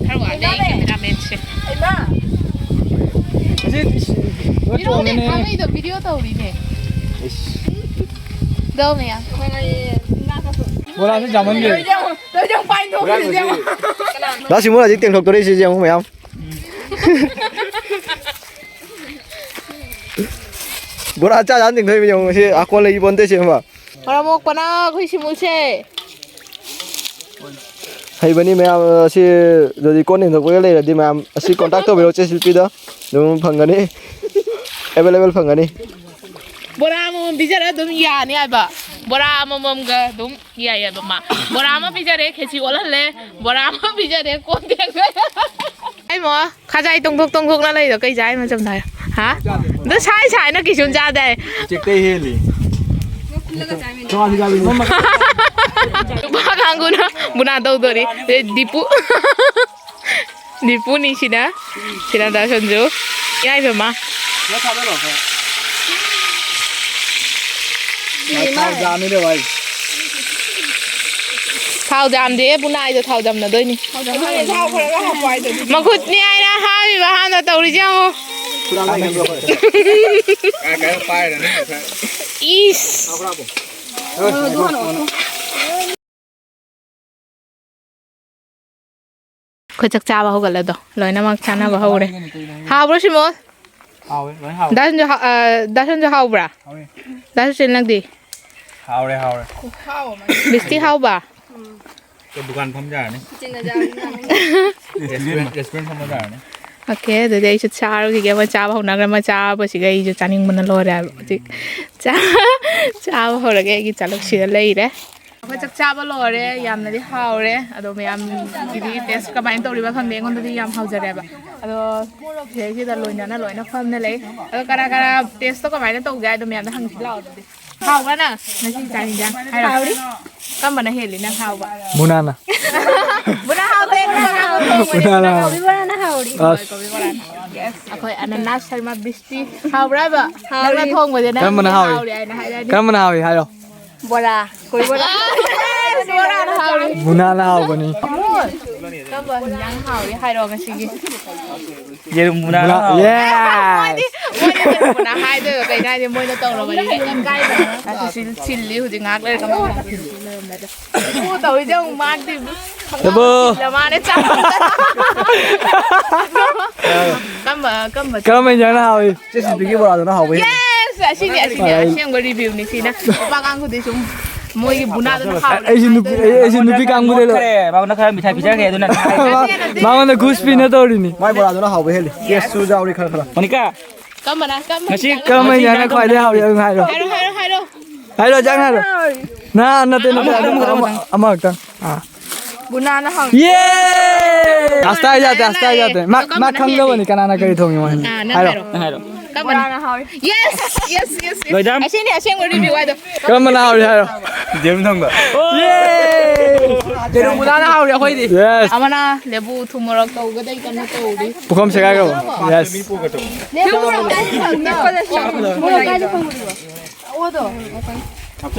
ꯈꯔ ꯋꯥꯠꯂꯦ ꯑꯩ ꯀꯦꯃꯦꯔꯥꯃꯦꯟꯁꯦ꯫ ꯑꯁꯤ ꯂꯣꯏ ꯄꯤꯔꯛꯎꯅꯦ, ꯆꯣꯡꯉꯦꯅꯦ꯫ ꯈꯥꯕꯩꯗꯣ ꯚꯤꯗꯤꯑꯣ ꯇꯧꯔꯤꯅꯦ꯫ ꯏꯁ꯫ ꯗꯣ ꯃꯌꯥꯝ꯫ ꯕꯣꯔꯥꯁꯦ ꯆꯥꯃꯟꯈ꯭ꯔꯦ꯫ ꯂꯥꯁ ꯏꯃꯣꯟ ꯍꯧꯖꯤꯛ ꯇꯦꯡꯊꯣꯛꯇꯣꯔꯤꯁꯤ ꯌꯦꯡꯉꯨ ꯃꯌꯥꯝ꯫ ꯕꯣꯔꯥ ꯆꯥ ꯆꯥꯅ ꯇꯤꯡꯊꯣꯛꯏꯕ ꯌꯦꯡꯉꯨ, ꯁꯤ ꯑꯀꯣꯟ ꯂꯩ ꯄꯣꯟꯇꯦ ꯁꯤ ꯑꯃ꯫ ꯃꯔꯝ ꯃꯣꯛꯄꯅ ꯑꯩꯈꯣꯏ ꯁꯤꯃꯨꯁꯦ꯫ ꯍꯩꯕꯅꯤ ꯃꯌꯥꯝ, ꯑꯁꯤ ꯖꯗꯤ ꯀꯣꯟ ꯇꯦꯡꯊꯣꯛꯄꯒ ꯂꯩꯔꯗꯤ ꯃꯌꯥꯝ ꯑꯁꯤ ꯀꯣꯟꯇꯥꯛ ꯇꯧꯕꯤꯔꯛꯑꯣ ꯆꯦ ꯁꯤꯜꯄꯤꯗ, ꯑꯗꯨꯝ ꯐꯪꯒꯅꯤ, ꯑꯦꯕꯥꯏꯂꯦꯕꯜ ꯐꯪꯒꯅꯤ꯫ ꯕꯣꯔꯥ ꯑꯃꯃꯝ ꯄꯤꯖꯔ ꯑꯗꯨꯝ ꯌꯥꯅꯤ ꯍꯥꯏꯕ, ꯕꯣꯔꯥ ꯑꯃꯃꯝꯒ ꯑꯗꯨꯝ ꯌꯥꯏ ꯍꯥꯏꯕ ꯃꯥ꯫ ꯕꯣꯔꯥ ꯑꯃ ꯄꯤꯖꯔꯦ, ꯈꯦꯆꯤ ꯑꯣꯜꯍꯜꯂꯦ, ꯕꯣꯔꯥ ꯑꯃ ꯄꯤꯖꯔꯦ, ꯀꯣꯟ ꯇꯦꯡꯊꯣꯛꯑꯦ꯫ ꯑꯩ ꯃꯣ꯫ ꯈꯖꯥꯏ ꯇꯣꯡꯊꯣꯛ ꯇꯣꯡꯊꯣꯛꯅ ꯂꯩꯗꯣ ꯀꯩ ꯆꯥꯏ ꯃꯆꯝꯗ ꯍꯥꯏꯌꯣ꯫ ꯍꯥ? ꯑꯗꯨ ꯁꯥꯏ ꯁꯥꯏꯅ ꯀꯩꯁꯨꯝ ꯆꯥꯗꯦ꯫ ꯎꯆꯦꯛꯇꯩ ꯍꯦꯜꯂꯤ꯫ ꯅꯨꯄꯥ ꯀꯥꯡꯕꯨꯅ ꯕꯨꯅꯥ ꯇꯧꯗꯣꯔꯤ꯫ ꯑꯗꯩ ꯗꯤꯄꯨ꯫ ꯗꯤꯄꯨꯅꯤ ꯁꯤꯅ꯫ ꯁꯤꯅ ꯗꯥ ꯁꯟꯖꯨ꯫ ꯏꯃꯥ ꯏꯕꯦꯝꯃ꯫ ꯊꯥꯎ ꯌꯥꯝꯃꯤꯗ ꯚꯥꯏ꯫ ꯊꯥꯎ ꯌꯥꯝꯗꯦ, ꯕꯨꯅꯥꯏꯗꯣ ꯊꯥꯎ ꯌꯥꯝꯅꯗꯣꯏꯅꯤ꯫ ꯃꯈꯨꯠꯅꯤ ꯍꯥꯏꯅ ꯍꯥꯝꯃꯤꯕ ꯍꯥꯟꯅ ꯇꯧꯔꯤꯁꯦ ꯌꯦꯡꯉꯣ꯫ ꯏꯁ꯫ ꯑꯩꯈꯣꯏ ꯆꯥꯛ ꯆꯥꯕ ꯍꯧꯒꯠꯂꯦ ꯑꯗꯣ꯫ ꯂꯣꯏꯅꯃꯛ ꯆꯥꯅꯕ ꯍꯧꯔꯦ꯫ ꯍꯥꯎꯕ꯭ꯔꯣ ꯁꯤꯃꯣꯟ? ꯍꯥꯎꯋꯦ, ꯂꯣꯏ ꯍꯥꯎꯋꯦ꯫ ꯗꯥ ꯁꯟꯖꯨ ꯍꯥ-, ꯑ, ꯗꯥ ꯁꯟꯖꯨ ꯍꯥꯎꯕ꯭ꯔꯥ? ꯍꯥꯎꯋꯦ꯫ ꯗꯥ ꯁꯨꯆꯤꯜ ꯅꯪꯗꯤ? ꯍꯥꯎꯔꯦ, ꯍꯥꯎꯔꯦ꯫ ꯕꯤꯁꯇꯤ ꯍꯥꯎꯕ? ꯑꯩꯈꯣꯏ ꯗꯨꯀꯥꯟ ꯐꯝ ꯌꯥꯔꯅꯤ꯫ ꯔꯦꯁꯇꯨꯔꯦꯟ, ꯔꯦꯁꯇꯨꯔꯦꯟ ꯐꯝꯕ ꯌꯥꯔꯅꯤ꯫ ꯑꯣꯀꯦ, ꯑꯗꯨꯗꯤ ꯑꯩꯁꯨ ꯆꯥꯔꯨꯈꯤꯒꯦ꯫ ꯃꯣꯏ ꯆꯥꯕ ꯍꯧꯅꯈ꯭ꯔꯦ꯫ ꯃꯣꯏ ꯆꯥꯕꯁꯤꯒ ꯑꯩꯁꯨ ꯆꯥꯅꯤꯡꯕꯅ ꯂꯣꯏꯔꯦ ꯍꯥꯏꯕ꯫ ꯍꯧꯖꯤꯛ ꯆꯥ-, ꯆꯥꯕ ꯍꯧꯔꯒꯦ꯫ ꯑꯩꯒꯤ ꯆꯥꯂꯨꯛꯁꯤꯗ ꯂꯩꯔꯦ꯫ ꯑꯩꯈꯣꯏ ꯆꯥꯛ ꯆꯥꯕ ꯂꯣꯏꯔꯦ꯫ ꯌꯥꯝꯅꯗꯤ ꯍꯥꯎꯔꯦ꯫ ꯑꯗꯣ ꯃꯌꯥꯝꯒꯤꯗꯤ ꯇꯦꯁ ꯀꯃꯥꯏꯅ ꯇꯧꯔꯤꯕ ꯈꯪꯗꯦ꯫ ꯑꯩꯉꯣꯟꯗꯗꯤ ꯌꯥꯝ ꯍꯥꯎꯖꯔꯦꯕ꯫ ꯑꯗꯣ ꯁꯤꯗꯩꯁꯤꯗ ꯂꯣꯏꯅꯅ ꯂꯣꯏꯅ ꯐꯝꯅ ꯂꯩ꯫ ꯑꯗꯣ ꯀꯅꯥ ꯀꯅꯥ ꯇꯦꯁꯇꯣ ꯀꯃꯥꯏꯅ ꯇꯧꯒꯦ ꯍꯥꯏꯗꯣ ꯃꯌꯥꯝꯗ ꯍꯪꯁꯤ ꯂꯥꯛꯑꯣ ꯑꯗꯨꯗꯤ꯫ ꯍꯥꯎꯕ꯭ꯔꯥ ꯅꯪ ꯉꯁꯤ ꯆꯥꯛ ꯏꯟꯖꯥꯡ? ꯍꯥꯏꯔꯣ꯫ ꯍꯥꯎꯔꯤ꯫ ꯀꯝꯕꯅ ꯍꯦꯜꯂꯤ ꯅꯪ ꯍꯥꯎꯕ? ꯃꯨꯅꯥꯅ꯫ ꯃꯨꯅꯥ ꯍꯥꯎꯇꯦ, ꯃꯨꯅꯥ ꯍꯥꯎꯇꯦ꯫ ꯃꯨꯅꯥꯅ ꯍꯥꯎ-, ꯀꯣꯕꯤ ꯕꯣꯔꯥꯅ ꯍꯥꯎꯔꯤ꯫ ꯑꯁ꯫ ꯀꯣꯕꯤ ꯕꯣꯔꯥꯅ꯫ Yes, ꯑꯩꯈꯣꯏ ꯑꯅꯅꯥꯁ ꯁꯔꯃ ꯕꯤꯁꯇꯤ꯫ ꯍꯥꯎꯕ꯭ꯔꯥꯕ? ꯍꯥꯎꯔꯤ꯫ ꯅꯪꯅ ꯊꯣꯡꯕꯁꯦ ꯅꯪ ꯀꯔꯝꯕꯅ ꯍꯥꯎꯏ? ꯍꯥꯎꯔꯤ ꯍꯥꯏꯅ ꯍꯥꯏꯔꯗꯤ꯫ ꯀꯔꯝꯕꯅ ꯍꯥꯎꯏ ꯍꯥꯏꯔꯣ? ꯕꯣꯔꯥ꯫ ꯀꯣꯕꯤ ꯕꯣꯔꯥ꯫ ꯕꯣꯔꯥꯅ ꯍꯥꯎꯔꯤ꯫ ꯃꯨꯅꯥꯅ ꯍꯥꯎꯕꯅꯤ꯫ ꯀꯝꯕ ꯍꯤꯟꯖꯥꯡ ꯍꯥꯎꯔꯤ ꯍꯥꯏꯔꯣ ꯉꯁꯤꯒꯤ? ꯌꯦꯔꯨꯝ ꯃꯨꯅꯥꯅ ꯃꯨꯅꯥ-, ꯍꯥꯎꯔꯤ꯫ ꯌꯦꯁ! ꯃꯣꯏꯗꯤ, ꯃꯣꯏꯗꯤ ꯌꯦꯔꯨꯝ ꯃꯨꯅꯥ ꯍꯥꯏꯗꯣꯏꯕ ꯀꯩꯅꯣ ꯍꯥꯏꯗꯤ ꯃꯣꯏꯅ ꯇꯧꯔꯕꯅꯤꯅ ꯏꯀꯥꯏꯗꯅ꯫ ꯑꯁ, ꯁꯤ ꯆꯤꯜꯂꯤ ꯍꯧꯖꯤꯛ ꯉꯥꯏꯍꯥꯛ ꯂꯩꯔꯒ ꯑꯃꯨꯛ ꯂꯥꯛꯀꯅꯤ꯫ ꯏꯄꯨ ꯇꯧꯔꯤꯁꯦ ꯑꯃꯨꯛ ꯃꯥꯛꯇꯤ ꯏꯕꯨ꯫ ꯂꯃꯥꯅ ꯆꯥꯕ꯫ ꯀꯝꯕ, ꯀꯝꯕ? ꯀꯔꯝꯕ ꯏꯟꯖꯥꯡꯅ ꯍꯥꯎꯏ? ꯆꯦ ꯁꯤꯟꯕꯤꯒꯤ ꯕꯣꯔꯥꯗꯨꯅ ꯍꯥꯎꯕ ꯍꯦꯜꯂꯤ꯫ Yes! ꯑꯁꯤꯅꯤ, ꯑꯁꯤꯅꯤ, ꯍꯥꯏ꯫ ꯑꯁꯦꯡꯕ review ꯅꯤ ꯁꯤꯅ꯫ ꯅꯨꯄꯥ ꯀꯥꯡꯕꯨꯗꯤ ꯁꯨꯝ ꯃꯣꯏꯒꯤ ꯕꯨꯅꯥꯗꯨꯅ ꯍꯥꯎꯔꯦ ꯑꯩꯁꯨ ꯅꯨꯄꯤ, ꯍꯥꯏꯗꯣꯏꯕ꯫ ꯑꯩꯁꯨ ꯅꯨꯄꯤ ꯀꯥꯡꯕꯨꯗ ꯂꯩ꯫ ꯃꯉꯣꯟꯗ ꯈꯔ ꯃꯤꯊꯥꯏ ꯄꯤꯖꯈ꯭ꯔꯦ ꯑꯗꯨꯅ꯫ ꯅꯠꯇꯦ, ꯅꯠꯇꯦ꯫ ꯃꯉꯣꯟꯗ ꯒꯨꯁ ꯄꯤꯅ ꯇꯧꯔꯤꯅꯤ꯫ ꯃꯥꯏ ꯕꯣꯔꯥꯗꯨꯅ ꯍꯥꯎꯕ ꯍꯦꯜꯂꯤ꯫ ꯇꯦꯁꯁꯨ ꯌꯥꯎꯔꯤ ꯈꯔ ꯈꯔ꯫ ꯃꯣꯅꯤꯀꯥ꯫ ꯀꯝꯕꯅ, ꯀꯝꯕꯅ ꯉꯁꯤ ꯆꯥꯅ ꯀꯝꯕ ꯉꯁꯤ ꯏꯟꯖꯥꯡꯅ ꯏꯟꯖꯥꯡ ꯈ꯭ꯋꯥꯏꯗꯩ ꯀꯝꯕꯅ ꯍꯥꯎꯏ? ꯑꯗꯨꯝ ꯍꯥꯏꯔꯣ꯫ ꯍꯥꯏꯔꯣ, ꯍꯥꯏꯔꯣ, ꯍꯥꯏꯔꯣ꯫ ꯍꯥꯏꯔꯣ, ꯏꯟꯖꯥꯡ ꯍꯥꯏꯔꯣ꯫ ꯅꯥ, ꯅꯠꯇꯦ, ꯅꯠꯇꯦ, ꯑꯃ, ꯑꯃ, ꯑꯃ, ꯑꯃ, ꯑꯃꯈꯛꯇꯪ꯫ ꯑꯥ꯫ ꯕꯨꯅꯥꯅ ꯍꯥꯎꯏ꯫ ꯌꯦ! ꯑꯁꯇꯥꯏ ꯌꯥꯗꯦ, ꯑꯁꯇꯥꯏ ꯌꯥꯗꯦ꯫ ꯃꯥ, ꯑꯗꯣ ꯃꯥ ꯀꯝꯕꯅ ꯈꯪꯗꯕꯅꯤ ꯍꯦꯜꯂꯤ? ꯀꯅꯥꯅ ꯀꯔꯤ ꯊꯣꯡꯉꯤ ꯃꯣꯏ꯫ ꯑꯥ, ꯅꯪ ꯍꯥꯏꯔꯣ꯫ ꯍꯥꯏꯔꯣ꯫ ꯅꯪ ꯍꯥꯏꯔꯣ꯫ ꯀꯔꯝꯕꯅ? ꯕꯣꯔꯥꯅ ꯍꯥꯎꯏ꯫ Yes, yes, yes, yes. ꯂꯣꯏꯗꯥꯝ? ꯑꯁꯤꯅꯤ ꯑꯁꯦꯡꯕ review ꯍꯥꯏꯗꯣ꯫ ꯀꯔꯝꯕꯅ ꯍꯥꯎꯔꯤ ꯍꯥꯏꯔꯣ? ꯌꯦꯔꯨꯝ ꯊꯣꯡꯕ꯫ ꯌꯦꯔꯨꯝ ꯕꯣꯔꯥꯅ ꯍꯥꯎꯔꯤ ꯑꯩꯈꯣꯏꯗꯤ. Yes. ꯑꯃꯅ ꯂꯦꯕꯨ ꯊꯨꯝ ꯃꯣꯔꯣꯛ ꯇꯧꯒꯗꯩ ꯀꯩꯅꯣ ꯇꯧꯔꯤ꯫ ꯄꯨꯈꯝ ꯁꯦꯒꯥꯏꯈ꯭ꯔꯕꯣ? Yes.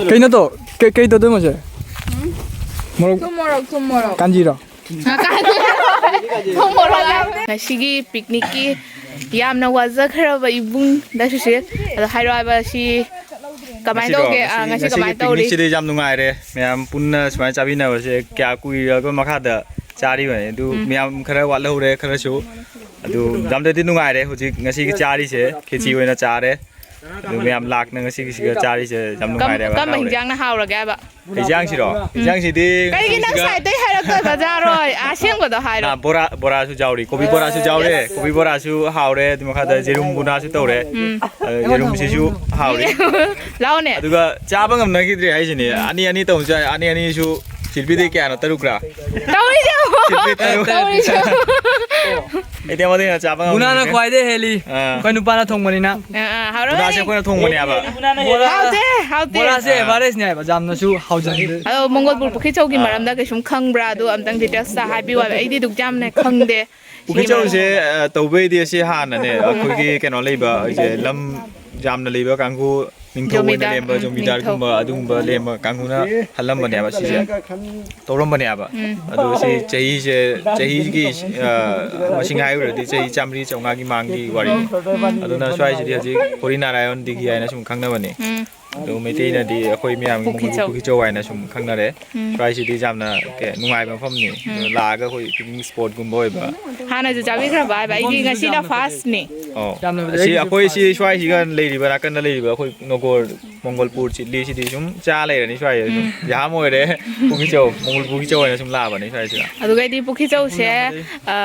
ꯀꯩꯅꯣ ꯇꯧ? ꯀꯩ ꯀꯩ ꯇꯧꯗꯣꯏꯅꯣ ꯁꯦ? ꯃꯣꯔꯣꯛ ꯊꯨꯝ ꯃꯣꯔꯣꯛ, ꯊꯨꯝ ꯃꯣꯔꯣꯛ꯫ ꯀꯥꯟꯖꯤꯔꯣ? ꯊꯨꯝ ꯃꯣꯔꯣꯛ꯫ ꯉꯁꯤꯒꯤ picnic ꯀꯤ ꯌꯥꯝꯅ ꯋꯥꯖꯈ꯭ꯔꯕ ꯏꯕꯨꯡꯗ ꯁꯨꯁꯤꯜ꯫ ꯑꯗꯣ ꯍꯥꯏꯔꯣ ꯍꯥꯏꯕ ꯁꯤ ꯀꯃꯥꯏꯅ ꯉꯁꯤꯔꯣ? ꯇꯧꯒꯦ? ꯉꯁꯤ- ꯑꯥ, ꯉꯁꯤ ꯉꯁꯤꯒꯤ ꯀꯃꯥꯏꯅ ꯇꯧꯔꯤ? Picnic ꯁꯤꯗꯤ ꯌꯥꯝ ꯅꯨꯡꯉꯥꯏꯔꯦ꯫ ꯃꯌꯥꯝ ꯄꯨꯟꯅ ꯁꯨꯃꯥꯏꯅ ꯆꯥꯃꯤꯟꯅꯕꯁꯦ ꯀꯌꯥ ꯀꯨꯏꯔꯕ ꯃꯈꯥꯗ ꯆꯥꯔꯤꯕꯅꯤ꯫ ꯑꯗꯨ ꯃꯌꯥꯝ ꯈꯔ ꯋꯥꯠꯍꯧꯔꯦ ꯈꯔꯁꯨ꯫ ꯑꯗꯨ ꯌꯥꯝꯅꯗꯤ ꯅꯨꯡꯉꯥꯏꯔꯦ꯫ ꯍꯧꯖꯤꯛ ꯉꯁꯤꯒꯤ ꯆꯥꯔꯤꯁꯦ ꯈꯦꯆꯤ ꯑꯣꯏꯅ ꯆꯥꯔꯦ꯫ ꯑꯗꯨ ꯃꯌꯥꯝ ꯂꯥꯛꯅ ꯉꯁꯤꯒꯤꯁꯤꯒ ꯆꯥꯔꯤꯁꯦ ꯌꯥꯝ ꯀꯝ- ꯅꯨꯡꯉꯥꯏꯔꯦ꯫ ꯀꯝꯕ ꯍꯔꯥꯎꯔꯦ꯫ ꯍꯤꯟꯖꯥꯡꯅ ꯍꯥꯎꯔꯒꯦ ꯍꯥꯏꯕ? ꯍꯤꯟꯖꯥꯡꯁꯤꯔꯣ? ꯍꯤꯟꯖꯥꯡꯁꯤꯗꯤ ꯀꯩꯒꯤ ꯅꯪ ꯍꯧꯖꯤꯛꯁꯤꯒ- side ꯇꯩ ꯍꯥꯏꯔꯛꯇꯣꯏꯕ? ꯖꯥꯔꯣꯏ, ꯑꯁꯦꯡꯕꯗꯣ ꯍꯥꯏꯔꯣ꯫ ꯑꯥ, ꯕꯣꯔꯥ ꯕꯣꯔꯥꯁꯨ ꯌꯥꯎꯔꯤ, ꯀꯣꯕꯤ ꯕꯣꯔꯥꯁꯨ ꯌꯥꯎꯔꯦ꯫ ꯀꯣꯕꯤ ꯕꯣꯔꯥꯁꯨ ꯍꯥꯎꯔꯦ꯫ ꯑꯗꯨ ꯃꯈꯥꯗ ꯌꯦꯔꯨꯝ ꯕꯨꯅꯥꯁꯨ ꯇꯧꯔꯦ꯫ ꯑꯗ ꯌꯦꯔꯨꯝꯁꯤꯁꯨ ꯍꯥꯎꯔꯤ꯫ ꯂꯥꯎꯅꯦ꯫ ꯑꯗꯨꯒ ꯆꯥꯕ ꯉꯝꯅꯈꯤꯗ꯭ꯔꯦ ꯍꯥꯏꯁꯤꯅꯦ꯫ ꯑꯅꯤ ꯑꯅꯤ ꯇꯧꯕꯁꯨ ꯌꯥꯏ꯫ ꯑꯅꯤ ꯑꯅꯤꯁꯨ ꯁꯤꯜꯕꯤꯗꯩ ꯀꯌꯥꯅꯣ? ꯇꯔꯨꯛꯔꯥ? ꯇꯧꯔꯤꯁꯦ ꯌꯦꯡꯉꯣ꯫ ꯁꯤꯜꯕꯤ ꯇꯔꯨꯛ꯫ ꯇꯧꯔꯤꯁꯦ ꯌꯦꯡꯉꯣ꯫ ꯑꯩꯗꯤ ꯑꯃꯗꯩ ꯍꯦꯟꯅ ꯆꯥꯕ ꯕꯨꯅꯥꯅ ꯉꯝꯈꯤꯗ꯭ꯔꯦ꯫ ꯈ꯭ꯋꯥꯏꯗꯩ ꯍꯦꯜꯂꯤ. ꯑꯥ꯫ ꯑꯩꯈꯣꯏ ꯅꯨꯄꯥꯅ ꯊꯣꯡꯕꯅꯤꯅ. ꯑꯥ, ꯑꯥ, ꯍꯥꯎꯔꯣꯏ꯫ ꯕꯨꯅꯥꯁꯦ ꯑꯩꯈꯣꯏꯅ ꯊꯣꯡꯕꯅꯦꯕ꯫ ꯕꯣꯔꯥ ꯍꯥꯎꯇꯦ, ꯍꯥꯎꯇꯦ꯫ ꯕꯣꯔꯥꯁꯦ ꯑꯥ꯫ average ꯅꯦ ꯍꯥꯏꯕ, ꯌꯥꯝꯅꯁꯨ ꯍꯥꯎꯖꯗꯦ. ꯑꯗꯣ ꯃꯪꯒꯣꯜ ꯄꯨꯈ꯭ꯔꯤ ꯆꯧꯒꯤ ꯃꯔꯝꯗ ꯀꯩꯁꯨꯝ ꯈꯪꯕ꯭ꯔꯥ? ꯑꯗꯨ ꯑꯝꯇꯪ details ꯇ ꯍꯥꯏꯕꯤꯌꯨ ꯍꯥꯏꯕ꯫ ꯑꯩꯗꯤ ꯑꯗꯨꯛ ꯌꯥꯝꯅ ꯈꯪꯗꯦ꯫ ꯁꯤꯒꯤ ꯄꯨꯈ꯭ꯔꯤꯆꯧꯁꯦ ꯃꯔꯝꯗ꯫ ꯑ, ꯇꯧꯕꯩꯗꯤ ꯑꯁꯤ ꯍꯥꯟꯅꯅꯦ ꯑꯩꯈꯣꯏꯒꯤ ꯀꯩꯅꯣ ꯂꯩꯕ, ꯑꯩꯁꯦ ꯂꯝ ꯌꯥꯝꯅ ꯂꯩꯕ ꯀꯥꯡꯕꯨ, ꯅꯤꯡꯊꯧ ꯑꯣꯏꯅ ꯖꯣꯃꯤꯗꯥꯔ, ꯂꯦꯝꯕ, ꯎꯝ, ꯖꯣꯃꯤꯗꯥꯔꯒꯨꯝꯕ ꯅꯤꯡꯊꯧ꯫ ꯑꯗꯨꯒꯨꯝꯕ ꯂꯦꯝꯕ ꯀꯥꯡꯕꯨꯅ ꯍꯜꯂꯝꯕꯅꯦꯕ ꯁꯤꯁꯦ꯫ ꯇꯧꯔꯝꯕꯅꯦꯕ꯫ ꯎꯝ꯫ ꯑꯗꯣ ꯁꯤ ꯆꯍꯤꯁꯦ, ꯆꯍꯤꯒꯤ ꯑ, ꯃꯁꯤꯡ ꯍꯥꯏꯔꯨꯔꯗꯤ ꯆꯍꯤ ꯆꯥꯝꯃꯔꯤ ꯆꯥꯝꯃꯉꯥꯒꯤ ꯃꯥꯡꯒꯤ ꯋꯥꯔꯤꯅꯤ꯫ ꯑꯗꯨꯅ ꯁ꯭ꯋꯥꯏꯁꯤꯗꯤ ꯍꯧꯖꯤꯛ ꯍꯣꯔꯤ ꯅꯥꯔꯥꯌꯟ ꯗꯤꯒꯤ ꯍꯥꯏꯅ ꯁꯨꯝ ꯈꯪꯅꯕꯅꯤ꯫ ꯎꯝ꯫ ꯑꯗꯣ ꯃꯩꯇꯩꯅꯗꯤ ꯑꯩꯈꯣꯏ ꯃꯌꯥꯝꯒꯤ ꯃꯪꯒꯣꯜ ꯄꯨꯈ꯭ꯔꯤꯆꯧ꯫ ꯄꯨꯈ꯭ꯔꯤꯆꯧ ꯍꯥꯏꯅ ꯁꯨꯝ ꯈꯪꯅꯔꯦ꯫ ꯎꯝ꯫ ꯁ꯭ꯋꯥꯏꯁꯤꯗꯤ ꯌꯥꯝꯅ ꯀꯩ-, ꯅꯨꯡꯉꯥꯏꯕ ꯃꯐꯝꯅꯤ꯫ ꯎꯝ꯫ ꯂꯥꯛꯑꯒ ꯑꯩꯈꯣꯏ picnic spot ꯀꯨꯝꯕ ꯑꯣꯏꯕ꯫ ꯍꯥꯟꯅꯁꯨ ꯆꯥꯕꯤꯈ꯭ꯔꯕ ꯍꯥꯏꯕ? ꯑꯩꯗꯤ ꯉꯁꯤꯅ first ꯅꯤ꯫ ꯑꯣ꯫ ꯌꯥꯝꯅꯕꯨꯗꯤ ꯑꯁꯤ ꯑꯩꯒꯤꯁꯨ ꯑꯩꯈꯣꯏ ꯁꯤ ꯁ꯭ꯋꯥꯏꯁꯤꯒ ꯂꯩꯔꯤꯕ, ꯅꯥꯀꯟꯗ ꯂꯩꯔꯤꯕ ꯑꯩꯈꯣꯏ ꯅꯣꯒꯣꯔ ꯃꯪꯒꯣꯜꯄꯨꯔ ꯆꯤꯠꯂꯤꯁꯤꯗꯤ ꯁꯨꯝ ꯆꯥ ꯂꯩꯔꯅꯤ ꯁ꯭ꯋꯥꯏꯗ ꯁꯨꯝ꯫ ꯎꯝ꯫ ꯌꯥꯝ ꯑꯣꯏꯔꯦ꯫ ꯄꯨꯈꯤꯆꯧ, ꯃꯪꯒꯣꯜ ꯄꯨꯈꯤꯆꯧ ꯍꯥꯏꯅ ꯁꯨꯝ ꯂꯥꯛꯑꯕꯅꯤ ꯁ꯭ꯋꯥꯏꯁꯤꯗ꯫ ꯑꯗꯨꯒꯩꯗꯤ ꯄꯨꯈꯤꯆꯧꯁꯦ, ꯑ,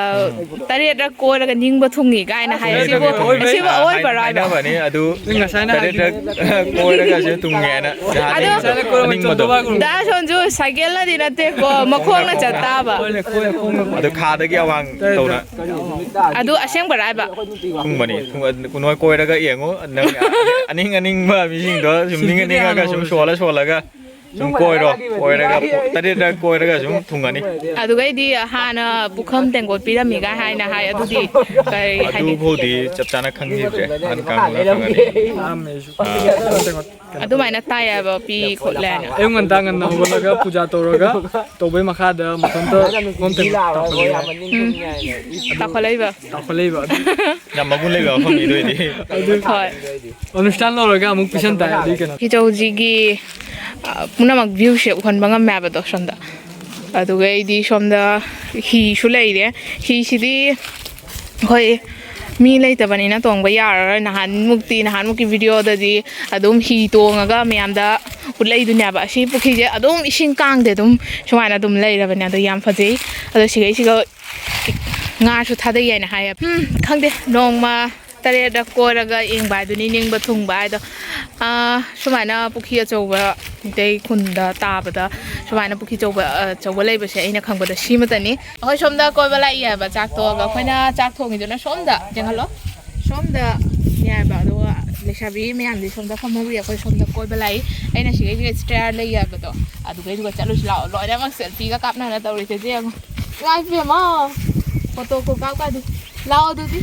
ꯇꯔꯦꯠꯔꯛ ꯀꯣꯏꯔꯒ ꯅꯤꯡꯕ ꯊꯨꯡꯉꯤ ꯀꯥꯏꯅ ꯍꯥꯏ꯫ ꯇꯔꯦꯠꯔꯛ ꯁꯤꯕꯨ, ꯀꯣꯏꯕꯩ ꯁꯤꯕꯨ ꯑꯣꯏꯕꯔꯣ ꯍꯥꯏꯕ? ꯍꯥꯏꯅꯕꯅꯤ ꯑꯗꯨ꯫ ꯅꯪ ꯉꯁꯥꯏꯅ ꯇꯔꯦꯠꯔꯛ ꯍꯥꯏꯈꯤꯕꯅꯦ꯫ ꯀꯣꯏꯔꯒꯁꯨ ꯊꯨꯡꯉꯦꯅ ꯑꯗꯣ ꯑꯅꯤꯡꯕꯗꯣ꯫ ꯗꯥ ꯁꯣꯟꯁꯨ ꯁꯥꯏꯀꯜꯅꯗꯤ ꯅꯠꯇꯦꯀꯣ, ꯃꯈꯣꯡꯅ ꯆꯠ ꯇꯥꯕ꯫ ꯍꯣꯏꯅꯦ, ꯈꯣꯡꯅ, ꯈꯣꯡꯅ꯫ ꯑꯗꯨ ꯈꯥꯗꯒꯤ ꯑꯋꯥꯡ ꯇꯧꯅ꯫ ꯑꯗꯨ ꯑꯁꯦꯡꯕꯔꯥ ꯍꯥꯏꯕ? ꯊꯨꯡꯕꯅꯤ꯫ ꯊꯨꯡ-, ꯅꯣꯏ ꯀꯣꯏꯔꯒ ꯌꯦꯡꯉꯨ꯫ ꯅꯪ ꯑꯅꯤꯡ ꯑꯅꯤꯡꯕ ꯃꯤꯁꯤꯡꯗꯣ ꯁꯨꯝ ꯅꯤꯡꯉ ꯅꯤꯡꯉꯒ ꯁꯨꯝ ꯁꯣꯜꯂ ꯁꯣꯜꯂꯒ ꯁꯨꯝ ꯀꯣꯏꯔꯣ꯫ ꯀꯣꯏꯔꯒ ꯄꯨ-, ꯇꯔꯦꯠꯔꯛ ꯀꯣꯏꯔꯒ ꯁꯨꯝ ꯊꯨꯡꯉꯅꯤ꯫ ꯑꯗꯨꯒꯩꯗꯤ ꯍꯥꯟꯅ ꯄꯨꯈꯝ ꯇꯦꯡꯀꯣꯠ ꯄꯤꯔꯝꯃꯤꯒ ꯍꯥꯏꯅ ꯍꯥꯏ꯫ ꯑꯗꯨꯗꯤ ꯀꯔꯤ ꯍꯥꯏꯅꯤ? ꯑꯗꯨꯐꯥꯎꯗꯤ ꯆꯞ ꯆꯥꯅ ꯈꯪꯈꯤꯗ꯭ꯔꯦ꯫ ꯍꯥꯟꯅ ꯀꯥꯡꯕꯨꯅ ꯈꯪꯉꯅꯤ꯫ ꯇꯥꯔꯝꯃꯦ ꯑꯩꯁꯨ꯫ ꯑꯥ꯫ ꯑꯗꯨꯃꯥꯏꯅ ꯇꯥꯏ ꯍꯥꯏꯕ ꯄꯤ ꯈꯣꯠꯂꯦ ꯍꯥꯏꯅ꯫ ꯑꯌꯨꯛ ꯉꯟꯇꯥ ꯉꯟꯅ ꯍꯧꯒꯠꯂꯒ ꯄꯨꯖꯥ ꯇꯧꯔꯒ ꯇꯧꯕꯩ ꯃꯈꯥꯗ ꯃꯊꯟꯇ ꯄꯨꯈꯝ ꯇꯦꯡꯀꯣꯠ ꯇꯥꯎꯈꯠꯂꯛꯑꯦ꯫ ꯎꯝ꯫ ꯇꯥꯎꯈꯠꯂꯛꯏꯕ꯫ ꯇꯥꯎꯈꯠꯂꯛꯏꯕ ꯑꯗꯨ꯫ ꯌꯥꯝ ꯃꯒꯨꯟ ꯂꯩꯕ ꯃꯐꯝꯅꯤ ꯑꯗꯨ ꯑꯣꯏꯗꯤ꯫ ꯑꯗꯨ ꯍꯣꯏ꯫ ꯑꯅꯨꯁꯊꯥꯟ ꯂꯧꯔꯒ ꯑꯃꯨꯛ ꯄꯤꯁꯟ ꯇꯥꯏ ꯑꯗꯨꯏ ꯀꯩꯅꯣ꯫ ꯈꯤꯆꯧꯁꯤꯒꯤ, ꯑ, ꯄꯨꯝꯅꯃꯛ viewꯁꯦ ꯎꯍꯟꯕ ꯉꯝꯃꯦ ꯍꯥꯏꯕꯗꯣ ꯁꯣꯝꯗ꯫ ꯑꯗꯨꯒ ꯑꯩꯗꯤ ꯁꯣꯝꯗ ꯍꯤꯁꯨ ꯂꯩꯔꯦ꯫ ꯍꯤꯁꯤꯗꯤ ꯑꯩꯈꯣꯏ ꯃꯤ ꯂꯩꯇꯕꯅꯤꯅ ꯇꯣꯡꯕ ꯌꯥꯔꯔꯣꯏ꯫ ꯅꯍꯥꯟꯃꯨꯛꯇꯤ, ꯅꯍꯥꯟꯃꯨꯛꯀꯤ videoꯗꯗꯤ ꯑꯗꯨꯝ ꯍꯤ ꯇꯣꯡꯉꯒ ꯃꯌꯥꯝꯗ ꯎꯠꯂꯛꯏꯗꯨꯅꯦꯕ꯫ ꯑꯁꯤ ꯄꯨꯈ꯭ꯔꯤꯁꯦ ꯑꯗꯨꯝ ꯏꯁꯤꯡ ꯀꯥꯡꯗꯦ, ꯑꯗꯨꯝ ꯁꯨꯃꯥꯏꯅ ꯑꯗꯨꯝ ꯂꯩꯔꯕꯅꯦ꯫ ꯑꯗꯣ ꯌꯥꯝ ꯐꯖꯩ꯫ ꯑꯗꯣ ꯁꯤꯒꯩꯁꯤꯒ ꯉꯥꯁꯨ ꯊꯥꯗꯩ ꯍꯥꯏꯅ ꯍꯥꯏꯌꯦ꯫ ꯎꯝ, ꯈꯪꯗꯦ, ꯅꯣꯡꯃ ꯇꯔꯦꯠꯔꯛ ꯀꯣꯏꯔꯒ ꯌꯦꯡꯕ ꯍꯥꯏꯗꯨꯅꯤ, ꯅꯤꯡꯕ ꯊꯨꯡꯕ ꯍꯥꯏꯗꯣ꯫ ꯑꯥ, ꯁꯨꯃꯥꯏꯅ ꯄꯨꯈ꯭ꯔꯤ ꯑꯆꯧꯕ ꯃꯤꯇꯩ ꯈꯨꯟꯗ ꯇꯥꯕꯗ ꯁꯨꯃꯥꯏꯅ ꯄꯨꯈ꯭ꯔꯤ ꯑꯆꯧꯕ, ꯑꯆꯧꯕ ꯂꯩꯕꯁꯦ ꯑꯩꯅ ꯈꯪꯕꯗ ꯁꯤꯃꯇꯅꯤ꯫ ꯑꯩꯈꯣꯏ ꯁꯣꯝꯗ ꯀꯣꯏꯕ ꯂꯥꯛꯏ ꯍꯥꯏꯕ, ꯆꯥꯛ ꯇꯣꯛꯑꯒ꯫ ꯑꯩꯈꯣꯏꯅ ꯆꯥꯛ ꯊꯣꯡꯉꯤꯗꯨꯅ ꯁꯣꯝꯗ, ꯌꯦꯡꯍꯜꯂꯣ, ꯁꯣꯝꯗꯅꯤ ꯍꯥꯏꯕ꯫ ꯑꯗꯨꯒ ꯂꯩꯁꯥꯕꯤ ꯃꯌꯥꯝꯗꯤ ꯁꯣꯝꯗ ꯐꯝꯍꯧꯔꯤ, ꯑꯩꯈꯣꯏ ꯁꯣꯝꯗ ꯀꯣꯏꯕ ꯂꯥꯛꯏ꯫ ꯑꯩꯅ ꯁꯤꯒꯩꯁꯤꯒ stair ꯂꯩ ꯍꯥꯏꯕꯗꯣ, ꯑꯗꯨꯒꯩꯗꯨꯒ ꯆꯠꯂꯨꯁꯤ ꯂꯥꯛꯑꯣ꯫ ꯂꯣꯏꯅꯃꯛ selfieꯒ ꯀꯥꯞꯅꯔ ꯇꯧꯔꯤꯁꯦ, ꯁꯦ ꯌꯦꯡꯉꯣ꯫ ꯏꯃꯥ ꯏꯕꯦꯝꯃ, photo ꯈꯨꯀꯥꯞ ꯀꯥꯗꯤ꯫ ꯂꯥꯛꯑꯣ ꯑꯗꯨꯗꯤ꯫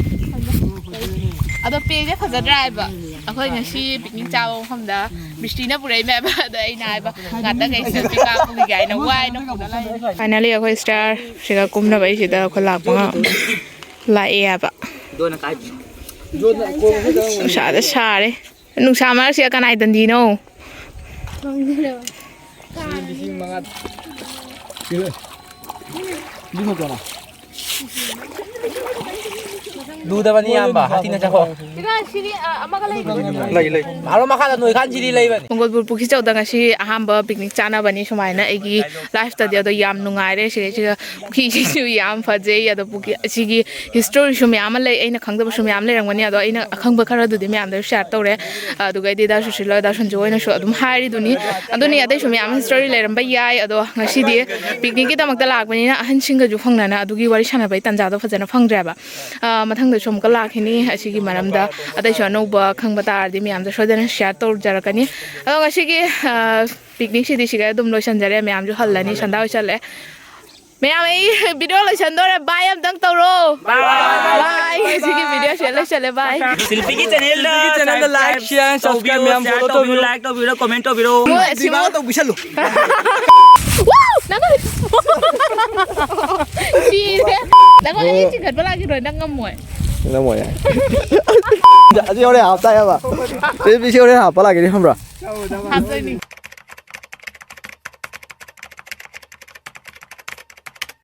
ꯑꯗꯣ ꯄꯦꯁꯦ ꯐꯖꯗ꯭ꯔꯥ ꯍꯥꯏꯕ? ꯑꯩꯈꯣꯏ ꯉꯁꯤ picnic ꯆꯥꯕ ꯃꯐꯝꯗ ꯃꯤꯁꯇꯤꯅ ꯄꯨꯔꯛꯏꯃꯦꯕ꯫ ꯑꯗꯣ ꯑꯩꯅ ꯍꯥꯏꯕ, "ꯉꯥꯛꯇꯪ ꯑꯩ selfie ꯀꯥꯞꯄꯨꯈꯤꯒꯦ" ꯍꯥꯏꯅ ꯋꯥꯏꯅ ꯄꯨꯔ ꯂꯥꯛꯏꯅꯦ꯫ Finally ꯑꯩꯈꯣꯏ stairꯁꯤꯒ ꯀꯨꯝꯅꯕꯩꯁꯤꯗ ꯑꯩꯈꯣꯏ ꯂꯥꯛꯄ ꯉꯝ-, ꯂꯥꯛꯑꯦ ꯍꯥꯏꯕ꯫ ꯅꯨꯡꯁꯥꯗ ꯁꯥꯔꯦ꯫ ꯅꯨꯡꯁꯥ ꯃꯔꯛꯁꯤꯗ ꯀꯅꯥꯏ ꯗꯟꯗꯤꯅꯣ? ꯂꯨꯗꯕꯅꯤ ꯏꯌꯥꯝꯕ, ꯍꯥꯊꯤꯅ ꯆꯠꯈꯣ꯫ ꯁꯤꯗ ꯁꯤꯗꯤ, ꯑ, ꯑꯃꯒ ꯂꯩꯕꯅꯦ꯫ ꯂꯩ, ꯂꯩ꯫ ꯃꯥꯔꯣ ꯃꯈꯥꯗ ꯅꯣꯏ ꯈꯥꯟꯁꯤꯗꯤ ꯂꯩꯕꯅꯤ꯫ ꯃꯪꯒꯣꯜꯄꯨꯔ ꯄꯨꯈ꯭ꯔꯤꯆꯧꯗ ꯉꯁꯤ ꯑꯍꯥꯟꯕ ꯄꯤꯛꯅꯤꯛ ꯆꯥꯅꯕꯅꯤ꯫ ꯁꯨꯃꯥꯏꯅ ꯑꯩꯒꯤ ꯂꯥꯏꯐꯇꯗꯤ ꯑꯗꯣ ꯌꯥꯝ ꯅꯨꯡꯉꯥꯏꯔꯦ꯫ ꯁꯤꯗꯩꯁꯤꯗ ꯄꯨꯈ꯭ꯔꯤꯁꯤꯁꯨ ꯌꯥꯝ ꯐꯖꯩ꯫ ꯑꯗꯣ ꯄꯨꯈ꯭ꯔꯤ ꯑꯁꯤꯒꯤ ꯍꯤꯁꯇꯣꯔꯤꯁꯨ ꯃꯌꯥꯝ ꯑꯃ ꯂꯩ, ꯑꯩꯅ ꯈꯪꯗꯕꯁꯨ ꯃꯌꯥꯝ ꯂꯩꯔꯝꯒꯅꯤ꯫ ꯑꯗꯣ ꯑꯩꯅ ꯑꯈꯪꯕ ꯈꯔꯗꯨꯗꯤ ꯃꯌꯥꯝꯗ ꯁꯤꯌꯥꯔ ꯇꯧꯔꯦ꯫ ꯑꯗꯨꯒꯩꯗꯤ ꯗꯥ ꯁꯨꯁꯤꯜ ꯍꯣꯏ, ꯗꯥ ꯁꯟꯖꯨ ꯍꯣꯏꯅꯁꯨ ꯑꯗꯨꯝ ꯍꯥꯏꯔꯤꯗꯨꯅꯤ꯫ ꯑꯗꯨꯅꯤ, ꯑꯇꯩꯁꯨ ꯃꯌꯥꯝ ꯍꯤꯁꯇꯣꯔꯤ ꯂꯩꯔꯝꯕ ꯌꯥꯏ꯫ ꯑꯗꯣ ꯉꯁꯤꯗꯤ ꯄꯤꯛꯅꯤꯛꯀꯤꯗꯃꯛꯇ ꯂꯥꯛꯄꯅꯤꯅ ꯑꯍꯟꯁꯤꯡꯒꯁꯨ ꯐꯪꯅꯅ ꯑꯗꯨꯒꯤ ꯋꯥꯔꯤ ꯁꯥꯟꯅꯕꯒꯤ ꯇꯥꯟꯖꯥꯗꯣ ꯐꯖꯅ ꯐꯪꯗ꯭ꯔꯦꯕ꯫ ꯑ, ꯃꯊꯪꯗꯁꯨ ꯑꯃꯨꯛꯀ ꯂꯥꯛꯈꯤꯅꯤ꯫ ꯑꯁꯤꯒꯤ ꯃꯔꯝꯗ ꯑꯇꯩꯁꯨ ꯑꯅꯧꯕ ꯈꯪꯕ ꯇꯥꯔꯗꯤ ꯃꯌꯥꯝꯗ ꯁꯣꯏꯗꯅ ꯁꯤꯌꯥꯔ ꯇꯧꯖꯔꯛꯀꯅꯤ꯫ ꯑꯗꯣ ꯉꯁꯤꯒꯤ, ꯑ, ꯄꯤꯛꯅꯤꯛꯁꯤꯗꯤ ꯁꯤꯒ ꯑꯗꯨꯝ ꯂꯣꯏꯁꯤꯟꯖꯔꯦ꯫ ꯃꯌꯥꯝꯁꯨ ꯍꯜꯂꯅꯤ, ꯁꯟꯗꯥ ꯍꯣꯏ ꯆꯠꯂꯦ꯫ ꯃꯌꯥꯝ, ꯑꯩ ꯚꯤꯗꯤꯑꯣ ꯂꯣꯏꯁꯟꯗꯣꯔꯦ꯫ ꯕꯥꯏ ꯑꯝꯇꯪ ꯇꯧꯔꯣ꯫ ꯕꯥꯏ꯫ ꯕꯥꯏ꯫ ꯁꯤꯒꯤ ꯚꯤꯗꯤꯑꯣ ꯁꯤꯗ ꯂꯣꯏꯁꯜꯂꯦ꯫ ꯕꯥꯏ꯫ ꯁꯤꯜꯄꯤꯒꯤ ꯆꯦꯅꯦꯜꯗ ꯁꯤꯜꯄꯤꯒꯤ ꯆꯦꯅꯦꯜꯗ ꯁꯕꯁꯀ꯭ꯔꯥꯏꯕ ꯂꯥꯏꯛ, ꯁꯤꯌꯥꯔ, ꯁꯕꯁꯀ꯭ꯔꯥꯏꯕ ꯇꯧꯕꯤꯌꯣ, ꯃꯌꯥꯝ ꯁꯤꯌꯥꯔ ꯐꯣꯂꯣ ꯇꯧꯕꯤꯌꯣ, ꯇꯧꯕꯤꯌꯣ꯫ ꯂꯥꯏꯛ ꯇꯧꯕꯤꯔꯣ, ꯀꯣꯃꯦꯟ ꯇꯧꯕꯤꯔꯣ꯫ ꯃꯣꯏ ꯑꯁꯤ ꯗꯤꯕꯥꯒ ꯇꯧꯕꯤꯁꯜꯂꯨ꯫ ꯅꯪ ꯁꯤꯔꯦ꯫ ꯅꯪ ꯑꯩ ꯆꯤꯡꯈꯠꯄ ꯂꯥꯛꯈꯤꯔꯣꯏ, ꯅꯪ ꯉꯝꯃꯣꯏ꯫ ꯅꯝꯃꯣ ꯌꯥꯏ꯫ ꯑꯁꯤ ꯍꯣꯔꯦꯟ ꯍꯥꯞꯇꯥꯏ ꯍꯥꯏꯕ꯫ ꯁꯤ ꯍꯣꯔꯦꯟ ꯍꯥꯞꯄ ꯂꯥꯛꯀꯦ ꯈꯪꯕ꯭ꯔꯥ? ꯍꯥꯞꯇꯣꯏꯅꯤ꯫